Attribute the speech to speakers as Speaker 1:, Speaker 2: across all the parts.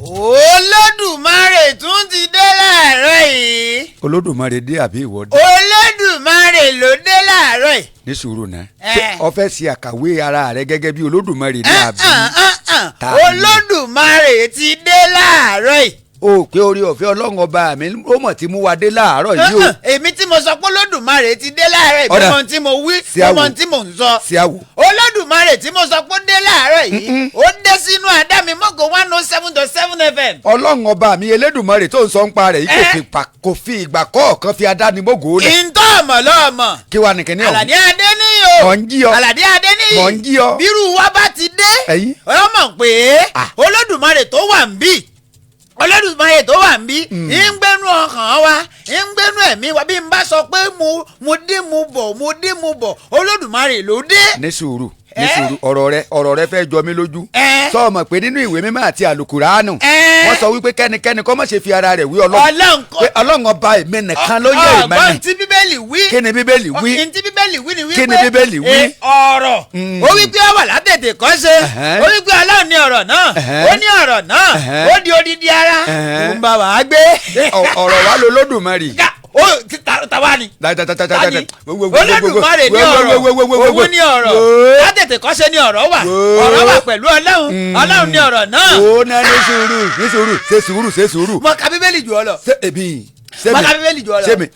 Speaker 1: Olódùmarè tún ti dé láàárọ̀ yìí.
Speaker 2: Olódùmarè dé àbí ìwọ dé?
Speaker 1: Olódùmarè ló dé láàárọ̀ yìí.
Speaker 2: Ní sùúrù náà.
Speaker 1: Eh.
Speaker 2: Ṣé o fẹ́ ṣe àkàwé ara rẹ gẹ́gẹ́ bí Olódùmarè ní àbí? Ta ni?
Speaker 1: Olódùmarè ti dé láàárọ̀ yìí.
Speaker 2: O pé orí ọ̀fẹ́ Ọlọ́run ọba mi ó mọ̀ tí mú wa dé láàárọ̀ yìí o.
Speaker 1: Èmi tí mo sọ pé Olódùmarè ti dé láàárọ̀ yìí,
Speaker 2: Ọ̀dà.
Speaker 1: mo mọ ohun tí mo wí,
Speaker 2: Sí
Speaker 1: mo
Speaker 2: àwò.
Speaker 1: mọ ohun tí mò ń sọ.
Speaker 2: Sí àwò.
Speaker 1: Olódùmarè tí mo sọ pé ó dé láàárọ̀ yìí, ó dé sínú Àdámímọ́gò 107.7 FM.
Speaker 2: Ọlọ́run ọba mi Elédùmarè tó ń sọ ń pa rẹ̀ yìí kò
Speaker 1: Eh.
Speaker 2: kò fi ìgbà kọ̀ọ̀kan fi adánimógo lẹ̀.
Speaker 1: Ìntọ́ ọmọ lọ́mọ.
Speaker 2: Kí wàá nìkíní ọ̀hún?
Speaker 1: Àlàdé Adéníyì o.
Speaker 2: Mọ̀ ń jí ọ.
Speaker 1: Àlàdé Adéníyì.
Speaker 2: Mọ̀ ń jí ọ.
Speaker 1: Bírú wa bá ti dé.
Speaker 2: Ẹ̀yin.
Speaker 1: Ọmọ pé
Speaker 2: Ah.
Speaker 1: Olódùmarè tó wà ń bí, Olódùmarè tó wà ń bí, ń gbénú ọkàn wa, ń gbénú ẹ̀mí wa. Bí n bá sọ pé mo dé, mo bọ̀, mo dé, mo bọ̀, Olódùmarè ló dé.
Speaker 2: Ní sùúrù, ní
Speaker 1: Eh.
Speaker 2: sùúrù, ọ̀rọ̀ rẹ fẹ́ jọ mí lójú.
Speaker 1: Eh.
Speaker 2: Sọ mọ̀ pé nínú ìwé mímọ́ àti àlùkùránù,
Speaker 1: Eh.
Speaker 2: wọ́n sọ wípé kẹ́nikẹ́ni kó má ṣe fi ara rẹ̀ wí Ọlọ́run.
Speaker 1: Ọlọ́run kọ́.
Speaker 2: Pé Ọlọ́run ọba èmi nìkan ló yẹ
Speaker 1: Ọgbọ́n
Speaker 2: ìmọ̀ni.
Speaker 1: tí Bíbélì wí.
Speaker 2: Kí ni Bíbélì wí?
Speaker 1: Ní tí Bíbélì wí ni wípé
Speaker 2: Kí ni Bíbélì wí?
Speaker 1: Ọ̀rọ̀. Ó wí pé ó wà látètè kọ́ ṣe.
Speaker 2: Ẹ̀hẹ́n.
Speaker 1: Ó wí pé Ọlọ́run ní ọ̀rọ̀ náà.
Speaker 2: Ẹ̀hẹ́n.
Speaker 1: Ó ní ọ̀rọ̀ náà.
Speaker 2: Ẹ̀hẹ́n.
Speaker 1: Ó di odidi ara.
Speaker 2: Ẹ̀hẹ́n.
Speaker 1: Ó ń bá wa gbé.
Speaker 2: Ọ̀rọ̀ wa lo Lódùmarè.
Speaker 1: Ó tàwa ni. Tani? Olódùmarè ní ọ̀rọ̀, òun ní ọ̀rọ̀, látètè kọ́ ṣe ní ọ̀rọ̀ wà. Ọ̀rọ̀ wà pẹ̀lú Ọlọ́run, Ọlọ́run ní ọ̀rọ̀ náà.
Speaker 2: Ó ná ní sùúrù, ní sùúrù, ṣe sùúrù, ṣe sùúrù.
Speaker 1: Mo ka Bíbélì jù ọ lọ.
Speaker 2: Ṣé èmi ṣé
Speaker 1: Mo ka Bíbélì jù ọ lọ.
Speaker 2: Ṣé mi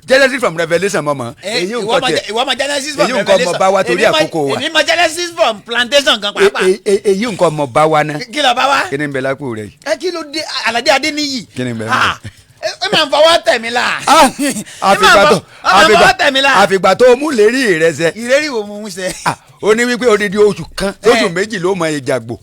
Speaker 2: Genesis from Revelation mọ̀mọ́. Èyí
Speaker 1: Ìwọ
Speaker 2: nǹkan
Speaker 1: ma
Speaker 2: tiẹ̀.
Speaker 1: Ìwọ ma Genesis from
Speaker 2: Èyí nǹkan
Speaker 1: Revelation.
Speaker 2: mọ̀ bá wa torí àkókò wa.
Speaker 1: Èmi ma Genesis from plantation gan pàápàá.
Speaker 2: Èyí nǹkan mọ̀ bá wa ná.
Speaker 1: Kí ló bá wa?
Speaker 2: Kí ni ń bẹ lápò rẹ yìí?
Speaker 1: Ẹ kí ló dé, Àlàdé Adéníyì?
Speaker 2: Kí ni bẹ́ẹ̀?
Speaker 1: Ah, ẹ máa ń fọwọ́ tẹ̀ mí la.
Speaker 2: Ah,
Speaker 1: Ẹ máa ń
Speaker 2: àfìgbà tó
Speaker 1: fọwọ́ tẹ̀ mí la.
Speaker 2: Àfìgbà tó mú lérí rẹ ṣẹ.
Speaker 1: Ìrírí wo mo ń ṣe?
Speaker 2: Ah, ó ní wípé odidi oṣù kan sóṣù
Speaker 1: Eh.
Speaker 2: 2 ló mọ ìjàgbò.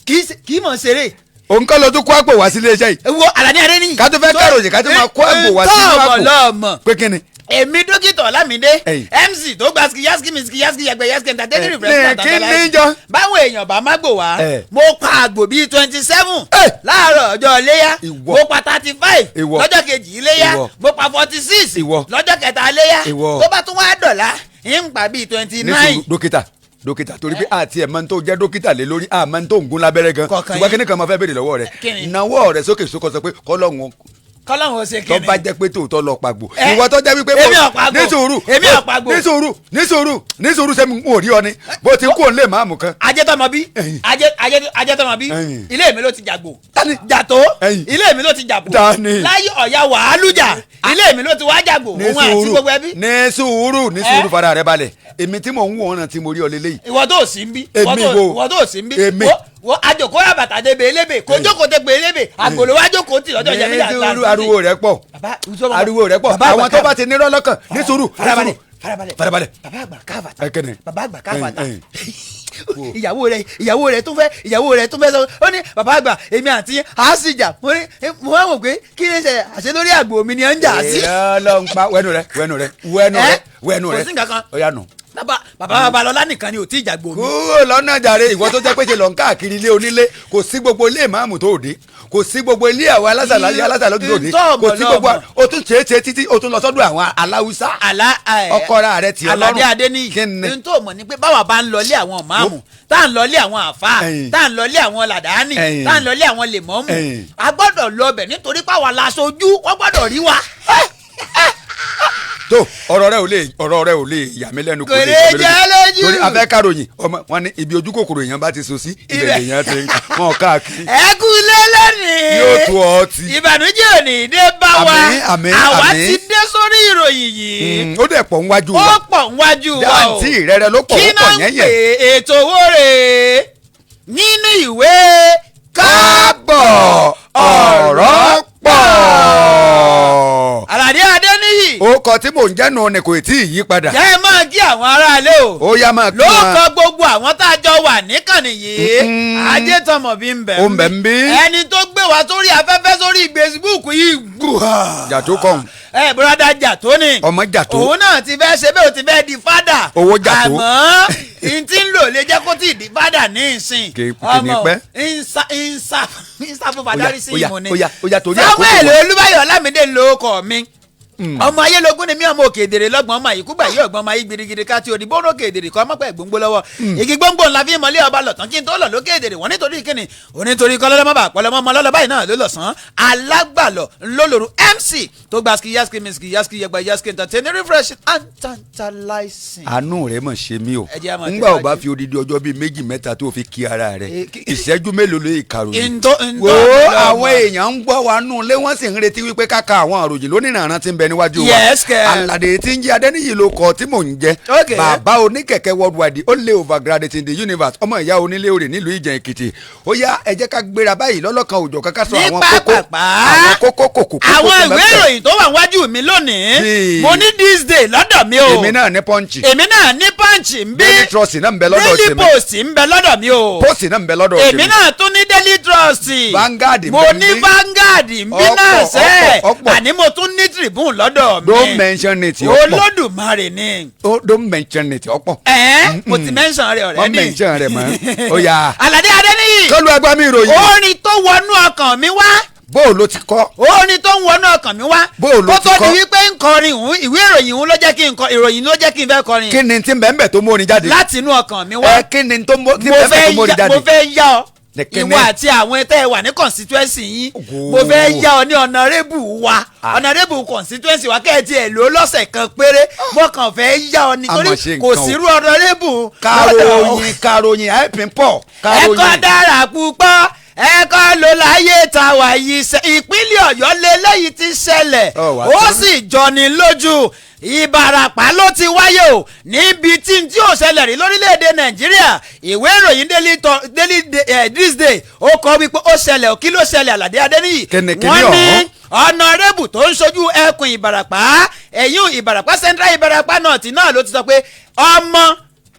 Speaker 1: Kì í mọ̀ ṣeré.
Speaker 2: Òun kọ́ ló tún kó àpò wá sílé iṣẹ́ yìí.
Speaker 1: Ẹ wo Àlàdé Adéníyì.
Speaker 2: Ká tó fẹ́ káròyìn, ká tó máa kó àgbò wá sínú àpò.
Speaker 1: Lọ́mọ.
Speaker 2: Pé kí ni?
Speaker 1: Èmi dókítà Ọlámídé
Speaker 2: Ẹ̀yìn.
Speaker 1: MC tó gba skiyaski miski yaski yagbe yaski entertaining
Speaker 2: Eh,
Speaker 1: refreshment
Speaker 2: ní kí ní jọ?
Speaker 1: Báwọn èèyàn bá má gbò wá,
Speaker 2: Eh.
Speaker 1: mo pa àgbò bíi 27
Speaker 2: Eh.
Speaker 1: láàárọ̀ ọjọ́ iléyá.
Speaker 2: Ìwọ.
Speaker 1: Mo pa 35
Speaker 2: Ìwọ.
Speaker 1: lọ́jọ́ kejì iléyá.
Speaker 2: Ìwọ.
Speaker 1: Mo pa 46
Speaker 2: Ìwọ.
Speaker 1: lọ́jọ́ kẹta iléyá.
Speaker 2: Ìwọ.
Speaker 1: Tó bá tún wá dọ̀la, ń pa bíi twenty
Speaker 2: Ní
Speaker 1: nine.
Speaker 2: sùúrù, dókítà, dókítà, torí pé àti ẹ̀ máa ń tó jẹ́ dókítà lé lórí, àmọ́ ń tó ń gún lábẹ́rẹ́ gan.
Speaker 1: Kọ̀ọ̀kan
Speaker 2: Ṣùgbọ́n
Speaker 1: yín.
Speaker 2: kí ni kan máa fẹ́ béèrè lọ́wọ́ rẹ̀?
Speaker 1: Kí ni?
Speaker 2: Nawọ́ rẹ̀ sókè sókè, sọ pé kọ́lọ́hún
Speaker 1: Kọ́lọ́hún ó ṣe
Speaker 2: tó
Speaker 1: kí ni?
Speaker 2: bá jẹ́ pé tòótọ́ lọ pàgbò.
Speaker 1: Eh,
Speaker 2: Ìwọ tó jẹ́ wípé
Speaker 1: èmi ò pàgbò.
Speaker 2: Ní sùúrù.
Speaker 1: Èmi ò pàgbò.
Speaker 2: Ní sùúrù, ní sùúrù, ní sùúrù, sẹ́mi n ò rí ọ ni bó ti kú òun lè máàmù kan.
Speaker 1: Ajẹ́tọ́mọ bí.
Speaker 2: Ẹ̀yìn.
Speaker 1: Ajẹ́tọ́mọ bí.
Speaker 2: Ẹ̀yìn.
Speaker 1: Ilé mi ló ti jàgbò.
Speaker 2: Tani?
Speaker 1: Jàtó.
Speaker 2: Ẹ̀yìn.
Speaker 1: Ilé mi ló ti jàgbò.
Speaker 2: Tani?
Speaker 1: Láyé ọ̀yà wàhálùjà, ilé mi ló ti wá jàgbò,
Speaker 2: Ní
Speaker 1: òun àti
Speaker 2: sùúrù,
Speaker 1: gbogbo ẹbí.
Speaker 2: ní sùúrù, ní sùúrù,
Speaker 1: Eh?
Speaker 2: fara rẹ balẹ̀. Èmi tí mò ń wò ọ̀ràn tí mo rí ọ lélẹ́yìí.
Speaker 1: Ìwọ tó sí ń bí.
Speaker 2: Èmi wo?
Speaker 1: Ìwọ tó sí ń bí.
Speaker 2: Èmi.
Speaker 1: Wo àjòkó rà bàtà débè elébè kò jókòó tẹ gbé elébè àgbòlò wá jókòó tì lọ́jọ́ jẹ́
Speaker 2: Ní
Speaker 1: mílíọ̀nù.
Speaker 2: sùúrù, ariwo rẹ pọ̀.
Speaker 1: Bàbá,
Speaker 2: Ariwo rẹ pọ̀.
Speaker 1: bàbá
Speaker 2: Àwọn
Speaker 1: àgbà
Speaker 2: tó bá ti nírọ́ lọ́kàn, ní sùúrù, ní
Speaker 1: Farabalẹ̀,
Speaker 2: sùúrù.
Speaker 1: farabalẹ̀.
Speaker 2: Farabalẹ̀.
Speaker 1: Bàbá àgbà káfàtà.
Speaker 2: Ẹ kẹ́ni.
Speaker 1: Bàbá àgbà káfàtà.
Speaker 2: Ẹ̀yìn,
Speaker 1: Ìyàwó rẹ̀ tó fẹ́ sọ, ó ní, "Bàbá àgbà, èmi àti a sì jà." Mo ní mo wá wò pé kí ni ṣe àṣẹ lórí àgbò mi ni ẹ ń jà sí.
Speaker 2: Èrè Ọlọ́run pa wẹ́nu rẹ, wẹ́nu rẹ, wẹ́nu rẹ,
Speaker 1: Ẹ?
Speaker 2: wẹ́nu
Speaker 1: Kò
Speaker 2: rẹ.
Speaker 1: sí nǹkan kan.
Speaker 2: Ó yá nù.
Speaker 1: Bàbá Babalọ́lá nìkan ni ò tí ì jàgbò mi.
Speaker 2: Kúrò lọ́nà jàre. Ìwọ tó jẹ́ pé ṣe lọ ń káàkiri ilé onílé, kò sí gbogbo ilé ìmáàmù tó dé, kò sí gbogbo ilé àwọn alásàlá alásàlá tó dé,
Speaker 1: Ntọ́
Speaker 2: kò sí gbogbo
Speaker 1: ọmọ.
Speaker 2: O tún ṣe é ṣe títí o tún lọ sọ́dọ̀ àwọn aláwùsá.
Speaker 1: Àlá ẹ
Speaker 2: Ọkọra rẹ tì Ọlọ́run.
Speaker 1: Àlàdé Adéníyì.
Speaker 2: Kí ni?
Speaker 1: N tó mọ̀ ni pé báwa bá ń lọlé àwọn máàmù, tá à ń lọlé àwọn àfáà,
Speaker 2: Ẹ̀yìn.
Speaker 1: tá à ń lọlé àwọn làdáánì,
Speaker 2: Ẹ̀yìn.
Speaker 1: tá à ń lọlé àwọn lèmọ́mù,
Speaker 2: Ẹ̀yìn.
Speaker 1: a gbọ́dọ̀ lọ bẹ̀ nítorí páwa la ṣojú, wọ́n gbọ́dọ̀ rí wa.
Speaker 2: Tó ọ̀rọ̀ rẹ ò lè yà mí lẹ́nu.
Speaker 1: Kò lè
Speaker 2: jọ mí
Speaker 1: jẹ́ lójú.
Speaker 2: Torí afẹ́ kàròyìn ọmọ wọn ní ibi ojú kòkòrò èèyàn bá ti so sí ibẹ̀
Speaker 1: Ibẹ̀.
Speaker 2: lèèyàn ti ń wọn káàkiri.
Speaker 1: Ẹ kú lé lónìí.
Speaker 2: Yóò tó ọ ti.
Speaker 1: Ìbànújẹ́ ò ní dé bá wa.
Speaker 2: Àmín, àmín,
Speaker 1: Àwa
Speaker 2: àmín.
Speaker 1: ti dé sórí ìròyìn yìí.
Speaker 2: Ó dẹ̀ pọ̀ níwájú
Speaker 1: Ó
Speaker 2: wa.
Speaker 1: pọ̀ níwájú wa o.
Speaker 2: Dáǹtì rẹ̀rẹ̀ ló pọ̀,
Speaker 1: Kí
Speaker 2: ó pọ̀
Speaker 1: náà ń
Speaker 2: yẹ́yẹ́.
Speaker 1: pè ètò owó rè nínú ìwé?
Speaker 2: Káàbọ̀, ọ̀rọ̀ pọ̀.
Speaker 1: Àlàdé Adéníyì.
Speaker 2: Ó kọ tí mò ń jẹ́nu ni kò tí ì yí padà.
Speaker 1: Jẹ́ ẹ máa kí àwọn aráalé o.
Speaker 2: Ó yá, máa kí
Speaker 1: Ló
Speaker 2: wọn.
Speaker 1: kọ gbogbo àwọn tá a jọ wà níkànnì yìí.
Speaker 2: Mm-mm.
Speaker 1: Ajé tọmọ bí ń bẹ̀.
Speaker 2: Ó ń bẹ ń bí.
Speaker 1: Ẹni tó gbé wa sórí afẹ́fẹ́ sórí Facebook yìí gbùhà.
Speaker 2: Jàtó kọ̀hún.
Speaker 1: Ẹ bùrọ̀dá Jàtó ni.
Speaker 2: Ọmọ Jàtó.
Speaker 1: Òun náà ti fẹ́ ṣe bẹ́ẹ̀, ó ti fẹ́ di fádà.
Speaker 2: Owó Jàtó.
Speaker 1: Àmọ́ n tí ń lò lè jẹ́ kó tí ì di fádà ní ìsìn.
Speaker 2: Kì ní pẹ́.
Speaker 1: Ìnsá ìnsá ìnsá fún fàdárí sí
Speaker 2: Ó yá,
Speaker 1: ìmọ̀ ni.
Speaker 2: ó yá, ó yá, torí àkókò
Speaker 1: Samuel
Speaker 2: wa.
Speaker 1: Olúbáyọ̀ Ọlámídé ló kọ mi. Ọmọ ayélujára ni mí, ọmọ òkè èdèrè lọ́gbọ̀n, ọmọ àyíkúgbà yìí ọgbọ́n, ọmọ ayé gbirigiri ká tí òdìbò òkè èdèrè kọ́ ọmọ pẹ̀ gbòǹgbò lọ́wọ́ igi gbòǹgbò ńlá fi mọ́lé ọba lọ̀tàn kí n tó lọ lókè èdèrè wọ́n. Nítorí kíni? Onítorí kọ́lọ́lọ́mọ́ bá pọ́lọ́mọ́ ọmọ lọ́lọ́ báyìí náà ló lọ sàn alágbàlọ̀ ńlọ́lọ́rù MC tó gba ski yaski miski yaski yẹgba yaski entertaining, refreshing and tantalizing.
Speaker 2: Àánú rẹ mọ̀ ṣe mí o.
Speaker 1: Ẹ jẹ́ á máa
Speaker 2: Ńgbà ò bá
Speaker 1: tẹ̀wájú.
Speaker 2: fi odidi ọjọ́ bíi 2, 3 tó fi kí ara rẹ, ìṣẹ́jú mélòó ló ìkàròyìn?
Speaker 1: Ntọ́
Speaker 2: Wo, àwọn èèyàn ń gbọ́ wa nù lé, wọ́n sì ń retí wípé káka àwọn àròyìn lónìrànràn tí ń bẹ níwájú wa.
Speaker 1: Yes, kẹ́.
Speaker 2: Aládé tí ń jẹ́ Adẹ́níyì ló kọ tí mò ń jẹ́. Bàbá oníkẹ̀kẹ́ worldwide, ó lé overgraduate in the universe, ọmọ ìyá onílé òrè nílùú Ìjẹ̀ Èkìtì. Ó yá, ẹ jẹ́ ká gbéra báyìí lọ́lọ́kan òjò kankan sọ
Speaker 1: Ní
Speaker 2: àwọn kókó,
Speaker 1: pápápá.
Speaker 2: àwọn kókó kòkó kókó
Speaker 1: Àwọn
Speaker 2: tó
Speaker 1: ìwé
Speaker 2: bẹ.
Speaker 1: ìròyìn tó wà wájú mi lónìí, mo ní This Day lọ́dọ̀ mi o.
Speaker 2: Èmi náà ní Punch.
Speaker 1: Èmi náà ní Punch ń bí.
Speaker 2: Daily Trust náà ń bẹ lọ́dọ̀
Speaker 1: Daily
Speaker 2: tèmi.
Speaker 1: Post ń bẹ lọ́dọ̀ mi o.
Speaker 2: Post náà ń bẹ lọ́dọ̀
Speaker 1: Èmi
Speaker 2: tèmi.
Speaker 1: náà tún ní Daily Trust.
Speaker 2: Vanguard ń
Speaker 1: Mo
Speaker 2: bẹ
Speaker 1: ní
Speaker 2: níbí.
Speaker 1: Vanguard ń bí
Speaker 2: Ọ̀pọ̀,
Speaker 1: náà sẹ́.
Speaker 2: ọ̀pọ̀, ọ̀pọ̀.
Speaker 1: Àní mo tún ní Tribune lọ́dọ̀ mi.
Speaker 2: Don't mention it, ọ̀pọ̀.
Speaker 1: Olódùmarè ni.
Speaker 2: Oh, don't mention it, ọ̀pọ̀.
Speaker 1: Ẹ̀ mo ti mention rẹ̀
Speaker 2: Wọ́n
Speaker 1: already.
Speaker 2: mention rẹ̀ mọ́. Ó yá.
Speaker 1: Àlàdé Adéníyì.
Speaker 2: Kọ́lu agbami ìròyìn.
Speaker 1: Orin tó wọnú ọkàn mi wá.
Speaker 2: Bó o ló ti kọ́?
Speaker 1: Orin tó ń wọnú ọkàn mi wá.
Speaker 2: Bó o ló
Speaker 1: Kó
Speaker 2: ti
Speaker 1: tó di
Speaker 2: kọ́?
Speaker 1: wípé ń kọrin òun, ìwé ìròyìn òun ló jẹ́ kí n kọ ìròyìn, ló jẹ́ kí n fẹ́ kọrin.
Speaker 2: Kí ni tí ń bẹ ń bẹ tó mú orin jáde?
Speaker 1: Láti inú ọkàn mi wá.
Speaker 2: Ẹ kí ni tó mú tí ń
Speaker 1: Mo
Speaker 2: bẹ ń bẹ tó
Speaker 1: fẹ́
Speaker 2: mú orin jáde?
Speaker 1: Mo fẹ́ yá ọ,
Speaker 2: Ní kíni?
Speaker 1: ìwọ àti àwọn tẹ́ ẹ wà ní constituency yín.
Speaker 2: Ògo.
Speaker 1: Mo fẹ́ yá ọ ní honourable wa, honourable constituency wa, kẹ́ ẹ tiẹ̀ lò ó lọ́sẹ̀ kan péré. Mo kàn fẹ́ yá ọ nítorí
Speaker 2: A mà ṣe
Speaker 1: kò
Speaker 2: nǹkan o.
Speaker 1: sírú honourable.
Speaker 2: Karòyìn, karòyìn, àìpín pọ̀ karòyìn.
Speaker 1: Ẹ̀kọ́ dára púpọ̀, ẹ̀kọ́ ló láyé tá a wà yìí. Ìpínlẹ̀ Ọ̀yọ́ lélẹ́yìí ti ṣẹlẹ̀.
Speaker 2: Ọ wá
Speaker 1: Ó
Speaker 2: tán.
Speaker 1: sì jọni lójú. Ìbàràpá ló ti wáyé o, níbi tí n tí ò ṣẹlẹ̀ rí lórílẹ̀‐èdè Nàìjíríà. Ìwé ìròyìn Daily This Day ó kọ wípé ó ṣẹlẹ̀ o. Kí ló ṣẹlẹ̀, Àlàdé Adéníyì?
Speaker 2: Kíni, kíni
Speaker 1: Wọ́n ní
Speaker 2: ọ̀hún?
Speaker 1: honourable tó ń ṣojú ẹkùn Ìbàràpá, ẹ̀yìn Ìbàràpá Central, Ìbàràpá North náà ló ti sọ pé ọmọ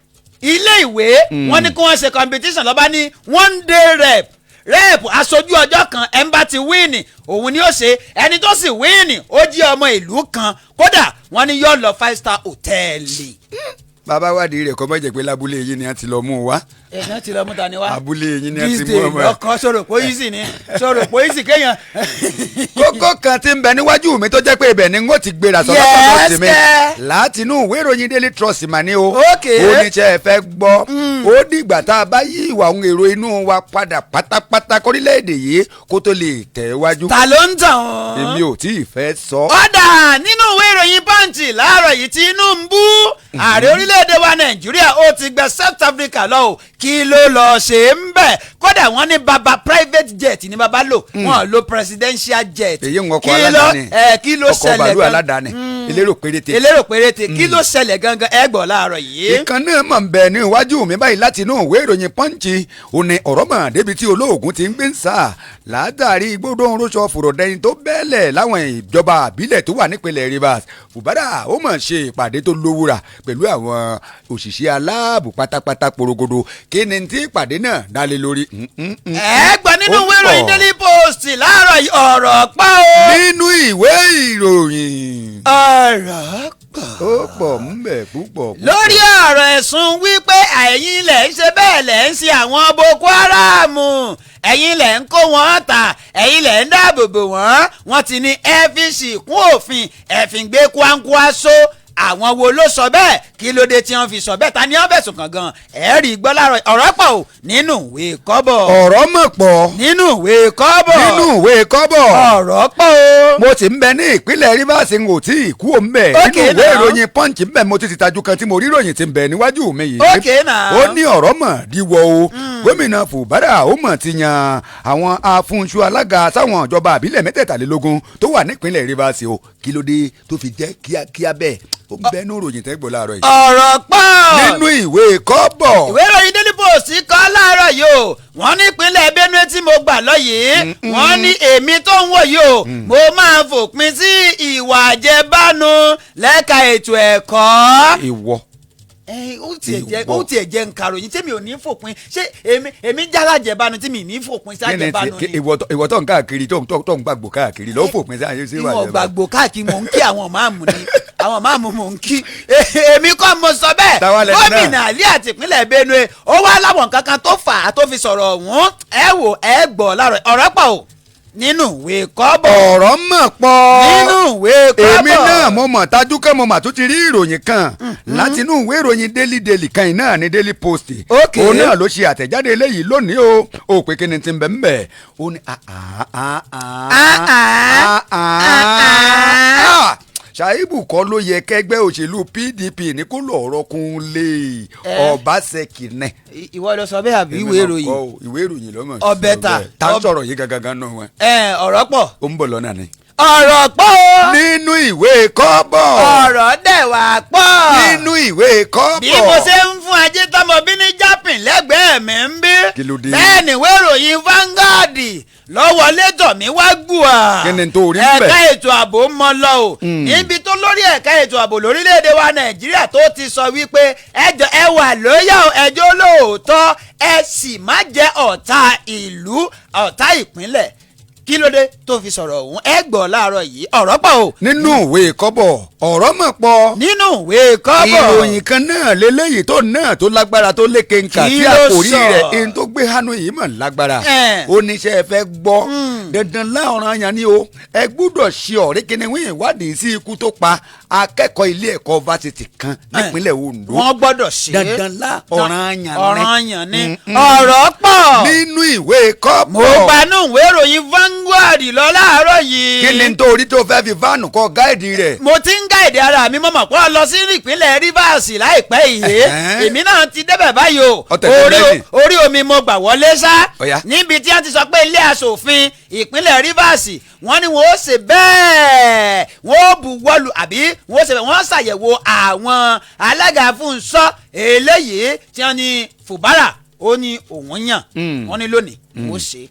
Speaker 1: ilé ìwé wọn ní kí wọ́n ṣe competition, lọ́ba ní one day rep, aṣojú ọjọ́ kan, ẹ̀ ń bá ti win, òun ni ó ṣe. Ẹni tó sì win, ó jí ọmọ ìlú kan, kódà wọ́n ní yóò lọ five star hòtẹ́ẹ̀lì.
Speaker 2: Bàbá wádìí rẹ̀, kọ́ mọ̀ jẹ́ pé lábúlé yìí ni a ti lọ mú un wá.
Speaker 1: Ẹ̀sán ti lọ mú ta ni wá?
Speaker 2: Abúlé yín ni a ti
Speaker 1: This
Speaker 2: mú
Speaker 1: Day
Speaker 2: ọmọ ẹ̀.
Speaker 1: lọkọ sọ̀rọ̀ pé easy ni, sọ̀rọ̀ pé easy kéèyàn.
Speaker 2: Kókó kan tí ń bẹ níwájú mi tó jẹ́ pé ibẹ̀ ni n ó ti gbéra sọ
Speaker 1: Yes,
Speaker 2: lọ́sọ̀tọ̀ tèmi
Speaker 1: kẹ́.
Speaker 2: láti inú ìwé ìròyìn Daily Trust mà ní o. Ó ní tẹ́ ẹ fẹ́ gbọ́, ó dìgbà tá a bá yí ìwà òun èrò inú wa padà pátápátá kórílẹ̀-èdè yìí kó tó lè tẹ̀ wájú.
Speaker 1: Ta ló ń tàn wọ́n?
Speaker 2: Èmi ò tí ì fẹ́ sọ.
Speaker 1: Ọ̀dà, nínú ìwé ìròyìn Punch láàárọ̀ yìí, Tinubu, ààrẹ orílẹ̀-èdè wa Nàìjíríà, ó ti gbẹ South Africa lọ o. Kí ló lọ ṣe ń bẹ̀? Kódà wọ́n ní baba private jet ní baba lò, wọ́n lo presidential jet.
Speaker 2: Èyí ń ọkọ̀
Speaker 1: Kí ló-
Speaker 2: aládàáni.
Speaker 1: Kí ló
Speaker 2: Ọkọ̀
Speaker 1: ṣẹlẹ̀
Speaker 2: bàálù
Speaker 1: gan?
Speaker 2: aládàáni, elérò péréte.
Speaker 1: Elérò péréte. Kí ló ṣẹlẹ̀ gangan? Ẹ gbọ́ láàárọ̀ yìí.
Speaker 2: Ìkan náà mọ̀ ń bẹ ní iwájú mi báyìí láti inú ìwé ìròyìn Punch. Ó ní ọ̀rọ̀ mọ̀ débi tí olóògùn ti ń gbé ń sà látàrí gbódò ń fòròdẹ́yìn tó bẹ́ẹ̀lẹ̀ láwọn ìjọba àbílẹ̀ tó wà nípìnlẹ̀ Rivers. Fubara ó mọ̀ ṣe ìpàdé tó lówúra pẹ̀lú àwọn òṣìṣẹ́ aláàbò pátápátá porogodo. Kí ni tí ìpàdé náà dálé lórí?
Speaker 1: Ẹ gbọ́ nínú
Speaker 2: Ó
Speaker 1: ìwé ìròyìn
Speaker 2: pọ̀.
Speaker 1: Daily Post láàárọ̀ yìí, ọ̀rọ̀ pọ̀ o.
Speaker 2: Nínú ìwé ìròyìn.
Speaker 1: Ọ̀rọ̀ pọ̀.
Speaker 2: Ó pọ̀ ń bẹ púpọ̀ púpọ̀.
Speaker 1: Lórí ọ̀rọ̀ ẹ̀sùn wípé ẹ̀yin lẹ̀ ń ṣe bẹ́ẹ̀, lẹ̀ ń ṣe àwọn Boko Haram, ẹ̀yin lẹ̀ ń kó wọn ta, ẹ̀yin lẹ̀ ń dáàbò bò wọ́n, wọ́n ti ní ẹ fi ṣìkún òfin, ẹ̀fìn gbé Kwankwaso. Àwọn wo ló sọ bẹ́ẹ̀? Kí ló dé tí wọ́n fi sọ bẹ́ẹ̀? Ta ni wọ́n fẹ̀sùn kàn gan? Ẹ̀ rí gbọ́ láàárọ̀. Ọ̀rọ̀ pọ̀ o nínú ìwé kọ́bọ̀.
Speaker 2: Ọ̀rọ̀ mọ̀ pọ̀.
Speaker 1: Nínú ìwé kọ́bọ̀.
Speaker 2: Nínú ìwé kọ́bọ̀.
Speaker 1: Ọ̀rọ̀ pọ̀ o.
Speaker 2: Mo ti ń bẹ ní ìpínlẹ̀ Rivers, n ò tí ì kú òun bẹ̀.
Speaker 1: Okay
Speaker 2: Nínú ìwé
Speaker 1: now.
Speaker 2: ìròyìn Punch ń bẹ, mo ti ti tajú kan tí mo rí ìròyìn tí ń bẹ níwájú mi yìí.
Speaker 1: Okay now.
Speaker 2: Ó ní ọ̀rọ̀ mọ̀ díwọ́ o. Gómìnà Fubara ó mọ̀ ti yan àwọn afúnṣu alága sáwọn ìjọba àbílẹ̀ 23 tó wà nípínlẹ̀ Rivers o. Kí ló dé tó fi jẹ́ kíákíá bẹ́ẹ̀? Ó ń bẹ ní ìròyìn tẹ́gbọ̀n láàárọ̀ yìí.
Speaker 1: Ọ̀rọ̀ pọ̀.
Speaker 2: Nínú ìwé kọ́bọ̀.
Speaker 1: Ìwé ìròyìn Daily Post kọ láàárọ̀ yìí o. Wọ́n ní ìpínlẹ̀ Benue tí mo gbà lọ yìí, wọ́n ní èmi tó ń wò yìí o, mo máa fòpin sí ìwà àjẹbánu lẹ́ka ètò ẹ̀kọ́.
Speaker 2: Ìwọ?
Speaker 1: Ẹ, ó tiẹ̀ jẹ́
Speaker 2: Ìwọ.
Speaker 1: ó tiẹ̀ jẹ́ nkàròyìn tèmi ò ní fòpin. Ṣé èmi jálàjẹbánu tí mi ní fòpin sí
Speaker 2: Kí ni
Speaker 1: àjẹbánu ni?
Speaker 2: Ìwọ tó ń káàkiri, tó ń gbàgbó káàkiri ló fòpin sí àyè sí ìwà
Speaker 1: Ìwọ̀n
Speaker 2: àjẹbánu?
Speaker 1: gbàgbó káàkiri, mò ń kí àwọn máàmù ni, àwọn máàmù mò ń kí. Èmi kọ́ mo sọ bẹ́ẹ̀.
Speaker 2: Táwa lẹni náà?
Speaker 1: Gómìnà Ali àti ìpínlẹ̀ Benue, ó wá láwọn nǹkan kan tó fà á tó fi sọ̀rọ̀ ọ̀hún. Ẹ wò, ẹ gbọ́ láàárọ̀. Ọ̀rọ̀ pọ̀ o. Nínú ìwé kọ́bọ̀.
Speaker 2: Ọ̀rọ̀ mọ̀ pọ̀.
Speaker 1: Nínú ìwé kọ́bọ̀.
Speaker 2: Èmi náà mo mọ̀ tajú kẹ́, mo mà tún ti rí ìròyìn kan láti inú ìwé ìròyìn Daily Daily kan yìí náà ní Daily Post. Òun náà ló ṣe àtẹ̀jáde eléyìí lónìí o. Ó pé kí ni ti ń bẹ̀ ń bẹ̀? Ó ní Ṣàìbù kọ́ ló yẹ kẹgbẹ́ òṣèlú PDP ní kó lọ́ọ̀rọ̀ kún lé Ọbaṣẹ́kì náà.
Speaker 1: Ìwọ ló sọ bẹ́ẹ̀ àbí ìwé ìròyìn?
Speaker 2: Ìwé ìròyìn ló mọ̀.
Speaker 1: Ọbẹ̀ ta.
Speaker 2: Tá ń sọ̀rọ̀ yìí gangan náà wọn.
Speaker 1: Ọ̀rọ̀ pọ̀.
Speaker 2: Ó ń bọ̀ lọ́nà ni.
Speaker 1: Ọ̀rọ̀ pọ̀.
Speaker 2: Nínú ìwé kọ́bọ̀.
Speaker 1: Ọ̀rọ̀ dẹ̀ wá pọ̀.
Speaker 2: Nínú ìwé kọ́bọ̀.
Speaker 1: Bí mo ṣe ń fún ajé tọmọ bí ní Japan lẹ́gbẹ̀ẹ́ mi ń bí.
Speaker 2: Kí ló dé?
Speaker 1: Bẹ́ẹ̀ ni ìwé ìròyìn Vanguard lọ́wọ́ létọ̀ mi wá gbùà.
Speaker 2: Kí ni tó rí bẹ́ẹ̀?
Speaker 1: Ẹ̀ka ètò ààbò mọ́ lọ o. Níbi tó lórí ẹ̀ka ètò ààbò lórílẹ̀‐èdè wa Nàìjíríà tó ti sọ wípé ẹjọ́ ẹ wà lóyà o, ẹjọ́ lóòótọ́, ẹ sì má jẹ́ ọ̀tá ìlú, ọ̀tá ìpínlẹ̀. Kí ló dé tó fi sọ̀rọ̀ ọ̀hún? Ẹ gbọ́ láàárọ̀ yìí, ọ̀rọ̀ pọ̀ o.
Speaker 2: Nínú ìwé kọ́bọ̀, ọ̀rọ̀ mọ̀ pọ̀.
Speaker 1: Nínú ìwé kọ́bọ̀.
Speaker 2: Ìròyìn kan náà lélẹ́yìí tó náà tó lágbára tó léke nkà
Speaker 1: Kí
Speaker 2: tí
Speaker 1: ló
Speaker 2: àkòrí
Speaker 1: sọ?
Speaker 2: rẹ̀ ẹni tó gbé hánu yìí mọ̀ lágbára. Ó ní iṣẹ́ ẹ fẹ́ gbọ́ dandan láọ̀ràn yẹn ni o, ẹ gbúdọ̀ ṣe ọ̀rẹ́ kìnìún ìwádìí sí ikú tó pa akẹ́kọ̀ọ́ ilé ẹ̀kọ́ fásitì kan nípínlẹ̀ Ondo.
Speaker 1: Wọ́n gbọ́dọ̀ ṣe é.
Speaker 2: Dandan lá ọ̀ràn yẹn ni.
Speaker 1: Ọ̀ràn yẹn ni. Ọ̀rọ̀ pọ̀.
Speaker 2: Nínú ìwé kọ́bọ̀.
Speaker 1: Mo gbanú ìwé ìròyìn Vanguard lọ láàárọ̀ yìí.
Speaker 2: Kí ni tó rí tó fẹ́ fi fáànù kọ gáìdì rẹ̀?
Speaker 1: Mo ti ń gáìdì ara mi, mọ̀mọ́ pọ̀ lọ sí ìpínlẹ̀ Rivers láìpẹ́ yìí. Èmi náà ti débẹ̀ báyìí o.
Speaker 2: Ọ̀tẹ̀ tó lẹ́yìn.
Speaker 1: Orí omi mo gbà wọlé sá.
Speaker 2: Ọ̀yá.
Speaker 1: Níbi tí wọ́n ti sọ pé ilé aṣòfin ìpínlẹ̀ Rivers, wọ́n ní wọ́n ó ṣe bẹ́ẹ̀, wọ́n ó buwọ́lù àbí wọ́n ó ṣe bẹ́ẹ̀, wọ́n ṣàyẹ̀wò àwọn alága fúnṣọ́ eléyìí tí wọ́n ní Fubara ó ní òun yàn. Wọ́n ní lónìí wọ́n ṣe.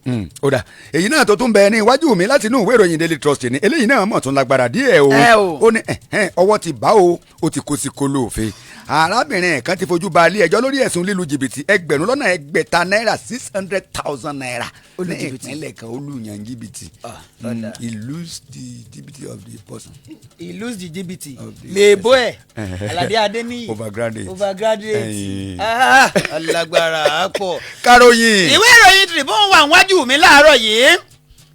Speaker 2: Ó dà, èyí náà tó tún bẹ ní iwájú mi láti inú ìwé ìròyìn Daily Trust ni eléyìí náà mọ̀ tún lágbára díẹ̀ o.
Speaker 1: Ẹ o.
Speaker 2: Ó ní ẹ̀hẹ́n, ọwọ́ ti bá o, ó ti kó sí kóló òfin. Arábìnrin kan ti fojú ba ilé ẹjọ́ lórí ẹ̀sùn lílu jìbìtì 600,000 náírà, ₦600,000.
Speaker 1: Ó lu
Speaker 2: ní
Speaker 1: jìbìtì.
Speaker 2: Ìpínlẹ̀ kan, ó lu yàn jìbìtì.
Speaker 1: Ah, ọ̀dà.
Speaker 2: He lose the jìbìtì of the person.
Speaker 1: He lose the jìbìtì.
Speaker 2: Of the
Speaker 1: Lèbó ẹ̀ Aládé Adéníyì.
Speaker 2: Overgraduate.
Speaker 1: Overgraduate.
Speaker 2: Ẹ̀yìn.
Speaker 1: Ah, alágbára pọ̀.
Speaker 2: Káròyìn.
Speaker 1: Ìwé ìròyìn Tribune wà níwájú mi láàárọ̀ yìí.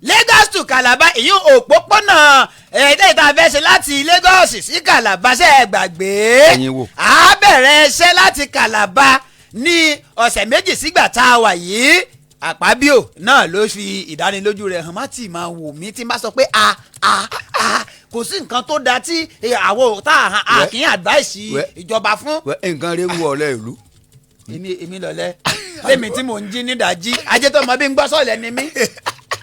Speaker 1: Lagos to Calabar, èyí òpópónà ẹ̀ẹ́dẹ́ ìta fẹ́ ṣe láti Lagos sí Calabar, ṣe é gbàgbé?
Speaker 2: Ẹ̀yin wo?
Speaker 1: A bẹ̀rẹ̀ iṣẹ́ láti Calabar ní ọ̀sẹ̀ 2 sígbà tá a wà yìí. Àpábíò náà ló fi ìdánilójú rẹ̀ hàn. Má tì máa wò mí tí n bá sọ pé a a a kò sí nǹkan tó da tí àwọn tá a kì í advice ìjọba fún.
Speaker 2: Nǹkan rẹ̀ wú ọ̀lẹ́ ìlú.
Speaker 1: Èmi lọlẹ lèmi tí mò ń jí nídàájí, ajé tó mọ bí ń gbọ́ sọ̀lẹ̀ ni mí,